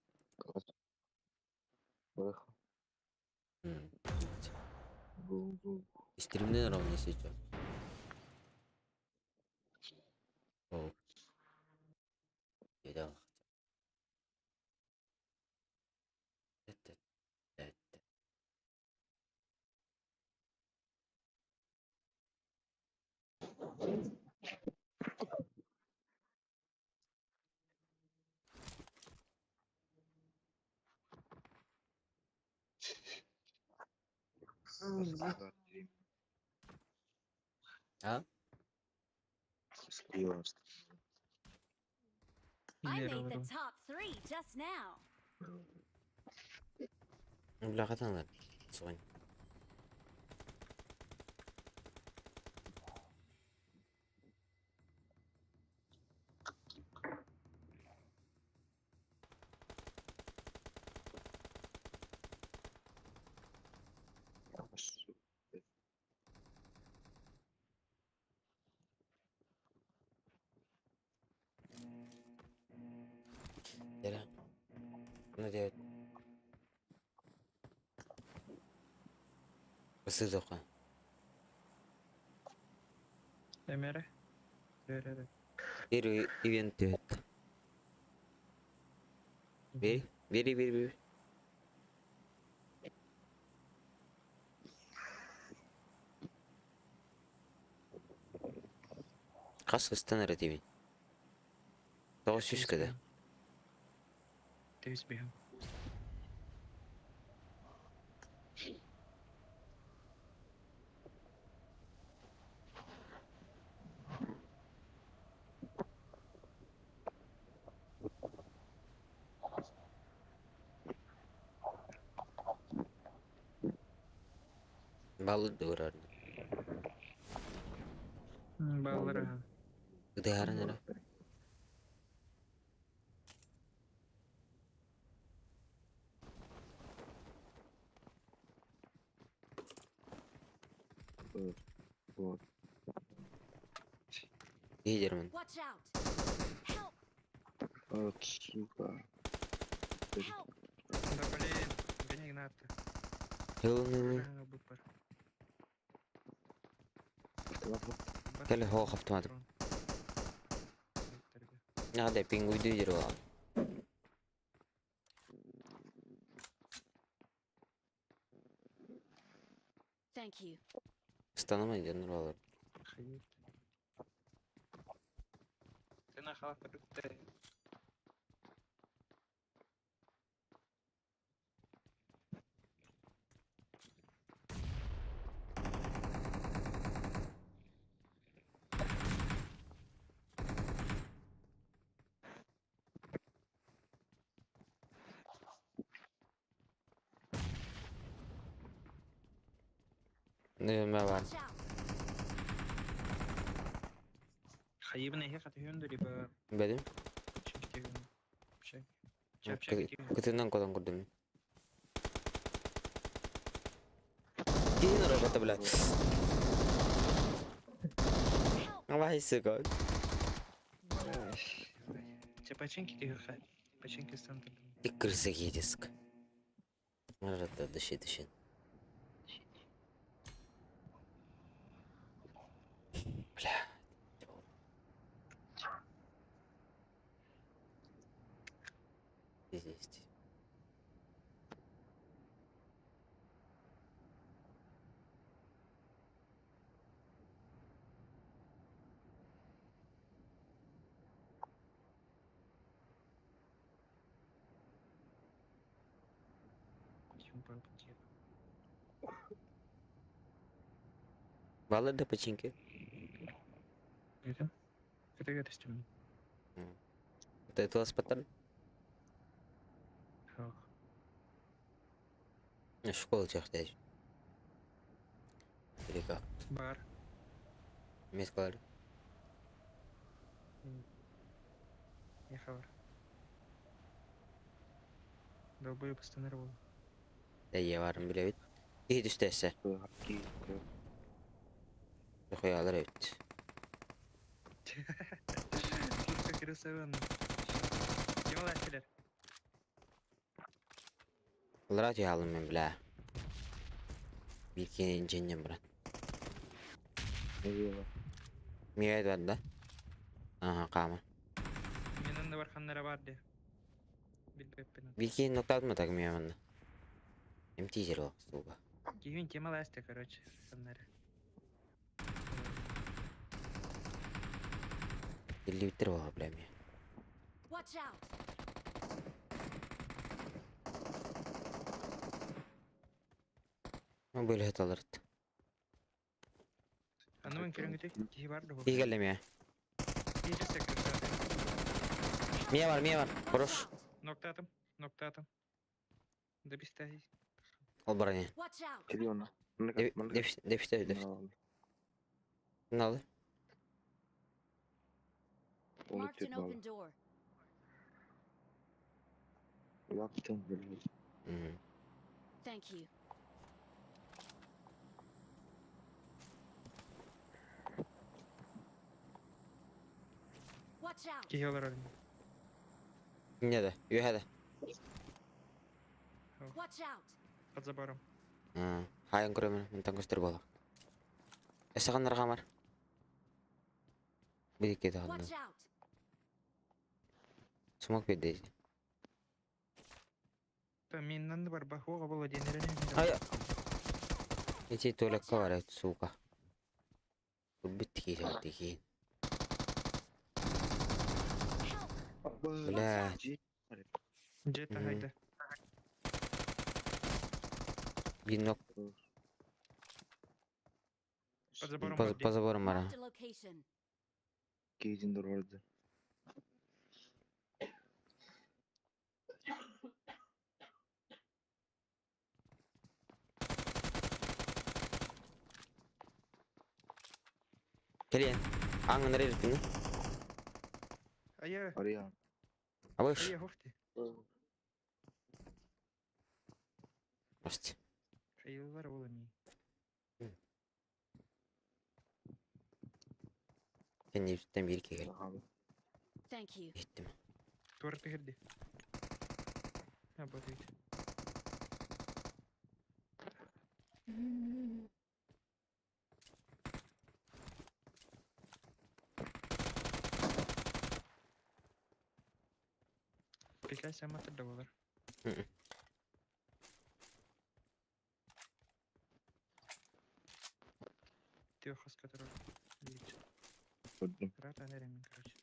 Выход. Стримнен ровно сейчас. О. Еда. А? Слива. I Билэр made the олорон. top three just now. Бля, хатанлар. Сугань. Дера. Ну делать. Басыдока. Эмэрэ. Эрэ. Первый ивент түһэт. Бери, бери, бери, бери. Хас ыстан эрэ диибин. Тоҕус сүүс кэдэ. Тэбис биһэн. Балыт да ырар. Баллара. Ыдыһарын эрэ. Вот. Киһи Watch out! Help! Вот, сука. Help! Да блин, бени гнатты. Хылын Буппар. Кэлэ хоох автомат. Нада пингуйду дир ол. Thank you. Станамай ден олар. Сена халат бітті. Нөмө бар. Watch out! Хайыбын эхе хатыһын либо Бедим. чемпионы. Чап-чап. Кытынан кодан көрдүм. Киһин ора бля. Help! Давай, сука. Чапачинки тихо. Починки станут. Ты крыса едеск. Рада, дыши, дыши. Бля. Здесь, здесь. Баллы да починки. Это? Это это стемно. Это это ласпатар? Школа чахтаешь. Или как? Бар. Меткалар. Не хабар. Долбою постанарвал. Да я варым билебит. Киһи түстэссе. Хуялар эбит. Кирилл Савен. Кем алар? Ылара түһэ мен бля. Биир киһини дьиэнньэн баран. Миэт барда. Аха, хаама. Мен онно бар ханнара бар де. Билбеппин. Биир киһини ноктаатым так миэ манна. Эмтиизер ол сука. Киһин тема ласты, короче, ханнара. Иллибиттер буолла бля миэ. Watch out! Бөлөһөт аларыт. Аны мен көрүҥүтэ киһи бар да Киһи кэллэ миэ. Киһи секретарь. Миэ бар, миэ бар. Watch Хорош. out! Ноктатым, ноктатым. Да бистаһи. Ол бар не. Watch out! Кири она. Деф деф деф. Налы. Marked an open door. Thank you. Watch out! Киһи олорор. Не да. Үһэ да. Watch out! Под забором. Хайын көрөмүн, мантан көстөр буолар. Эсэҕин арҕамар. Бидикке даҕаны. Watch out! Смок биэрдэ. Та миннан да бар бахуга була диэнерен. Ай. Ити туалекка бар сука. Бит киирэ тиһиин. Help! Бля. Жета хайда. Биир нок Под забором по, бар по заборам бара. Marked a location. Кэлиэн. Аңын эрэрпин. Ая, Абыш. ая хохти. Ости. Хайылар була ми. Кэнниттэн биир киһи Thank you. иһиттим. Туорты кирди. А, вот ведь. Приказ аматыр да болар. Ты хас который. Рата нерем, короче.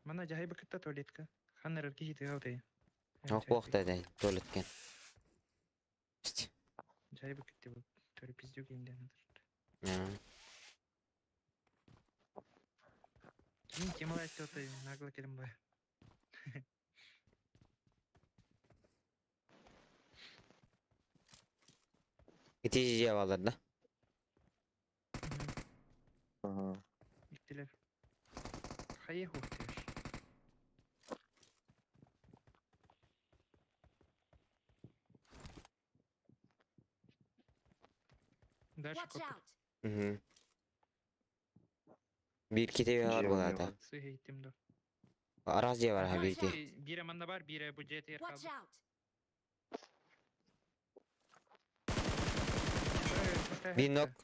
Мана жахай бакытта туалетка. Ханнер кихи тыгаутай. Ох, буохта дэ туалеткен. Ости. Жахай бакытты бу. Төрі пиздюк инден. Ким темалай тёты нагло келем бай. Ити дьиэ бааллар да? Иттилер. Хайе хуктер. Дальше Watch коптер. out! Мгм. Биир киһи баар буолаата. Сыһы иттим до. Араас дьиэ бар Watch биир киһи. out! Бире манна бар, бире бу жетер Watch калды. out!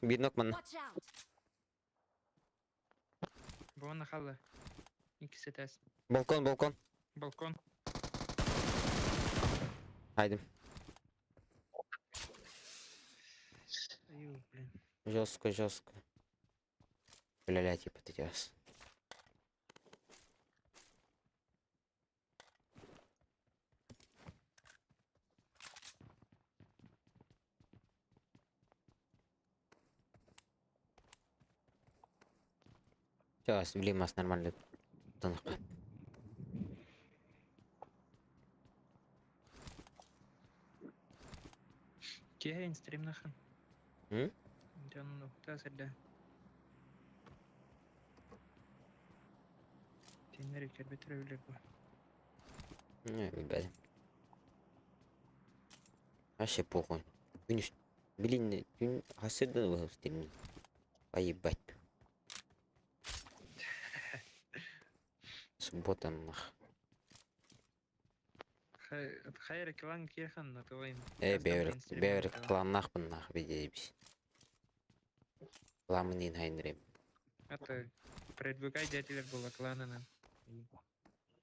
Биир нок манна. Watch out! Буонна халла. Иккис этээс. Балкон, балкон. Балкон. Хайдым. Аю, блин. Жестко, жестко. Бля, типа ты делаешь. Сейчас, блин, нас нормально. Тонко. Киһи стримнахан. М? Дьон ухта сэрдэ. Теннер кербетер өлөр бу. Не, билбэтим. Вообще похуй. Күнүс. Блин, күн хасырдан был стримни. Поебать. Суббота нах. Хайа клан киэхэн натылайын. Э, бэбер кланнаахпын нах бидебис. Кламын ин хайнырым. Это продвигай дятелер было кланынан.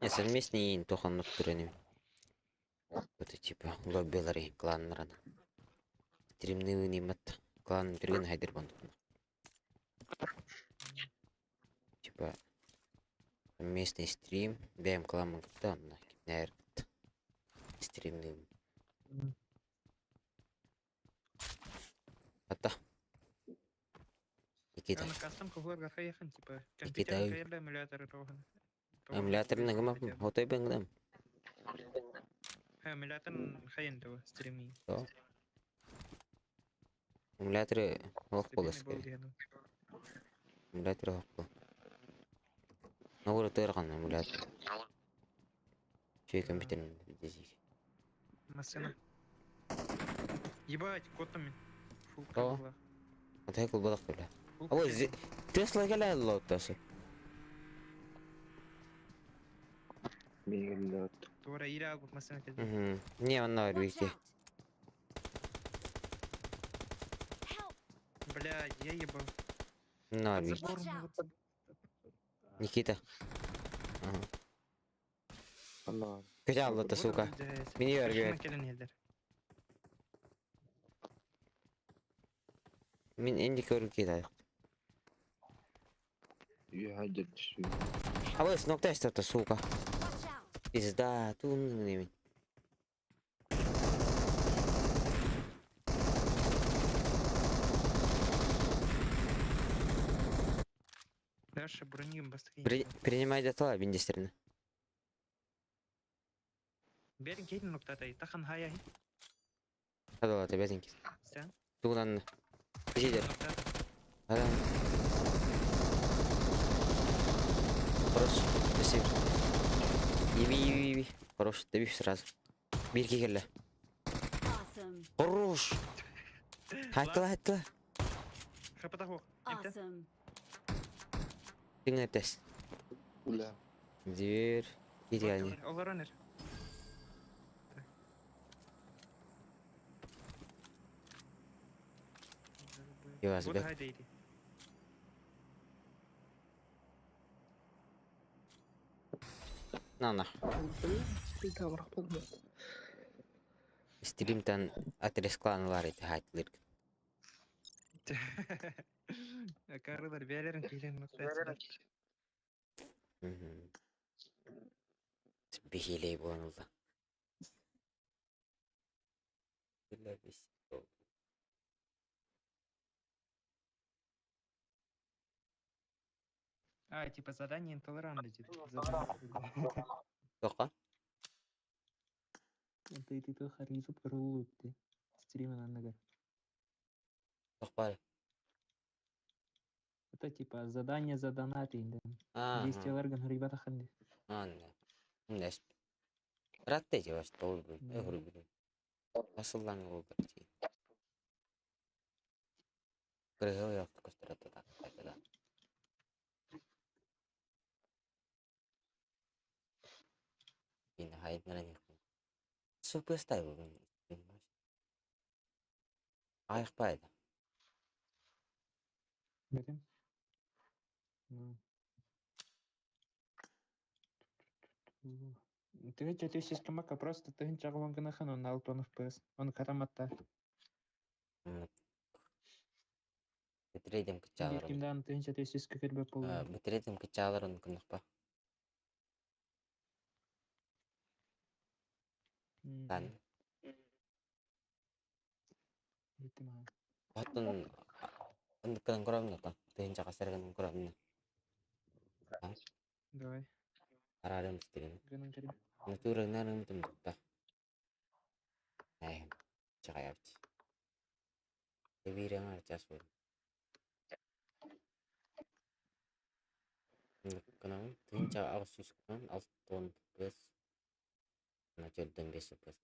Не, совместный ин тохан нуктуреним. Это типа лоббилары кланнарана. Стримны нимат клан бирген хайдыр бондук. Типа местный стрим, бэм кламын кытта онна кимнээр стримны. Ата. Никита. Аны кастом кухларга хайхан типа Никита. компьютер хайда эмуляторы тохан. Эмуляторын гыма хотой бэнгдам. Эмулятор хайын того стрими. Эмуляторы ох болос. Эмулятор ох бол. Ногура тырган эмулятор. Чей компьютерин дезик. Машина. Ебать, котами. Фу, О. как Атай кул балак била. Або Тесла келе лоттасы. Мигель Тура ира албык машина келди. Мгм. Не, онна Watch бики. out! Help! Блядь, я ебал. На Под бики. забором Watch вот под- Никита. Ага. Ана. Көтә аллата, Вот сука. он здесь. Мини Машина өргөр. келен елдер. Мин инди көрүп кетайык. Үйәдер түсі. Або снокта эстата, сука. Watch out! Пизда, тун немен. Дальше броним быстрее. Принимай датала биндестерин. Берин кейдин ноктатай. Тахан хая. Адала тебетин кит. Сен. Тугунан. Бижидер. Ноктата. Адам. Хорош. Спасибо. Еби, еби, еби. Хорош, добив сразу. Бирки келді. Awesome! Хорош. Хаттыла, хаттыла. Хапата хох. Эмте. Awesome! Тыңа тес. Уля. Дверь. Идеально. Олар өнер. Ивас, Вот бек. хайда иди. На, на. Стримтан адрес кланалар ити хаттылыр. Карылар бәлерин кейлен ноктата. Бихилей болан олда. А, типа задание интолерант типа. Задание. Тоқа? Ты ты ты харизу пролутты. Стримен аннагар. Тоқпар. Это типа задание за донаты, да. А, Действие орган ребята ханды. Анна. Нес. Ратте жабаш толбу. Да. Эхру. Асылдан болду. Кыргыл яқты көстөрөтө да. Да. Ин хайднара не. Супер стайл. Аяқ пайда. Берем. Ну. Ты че система просто ты чагылан гына хан он 6 FPS. Он караматта. Битредем кычалар. Кимдан ты че система кирбе пол. Битредем кычалар он күнүкпа. Тан. Оттон ындыккан көрөмүн оттон. Тыгын чакасарган көрөмүн. Давай. Арарым истеген. Гынан кирбе. Натураңнан ымтым тутта. Ай, чагаяпчы. Эбирең арчас бол. Ындыкканан тыгын чага агыс сүз күнөн 6 тон пес. Начерден 5 пес.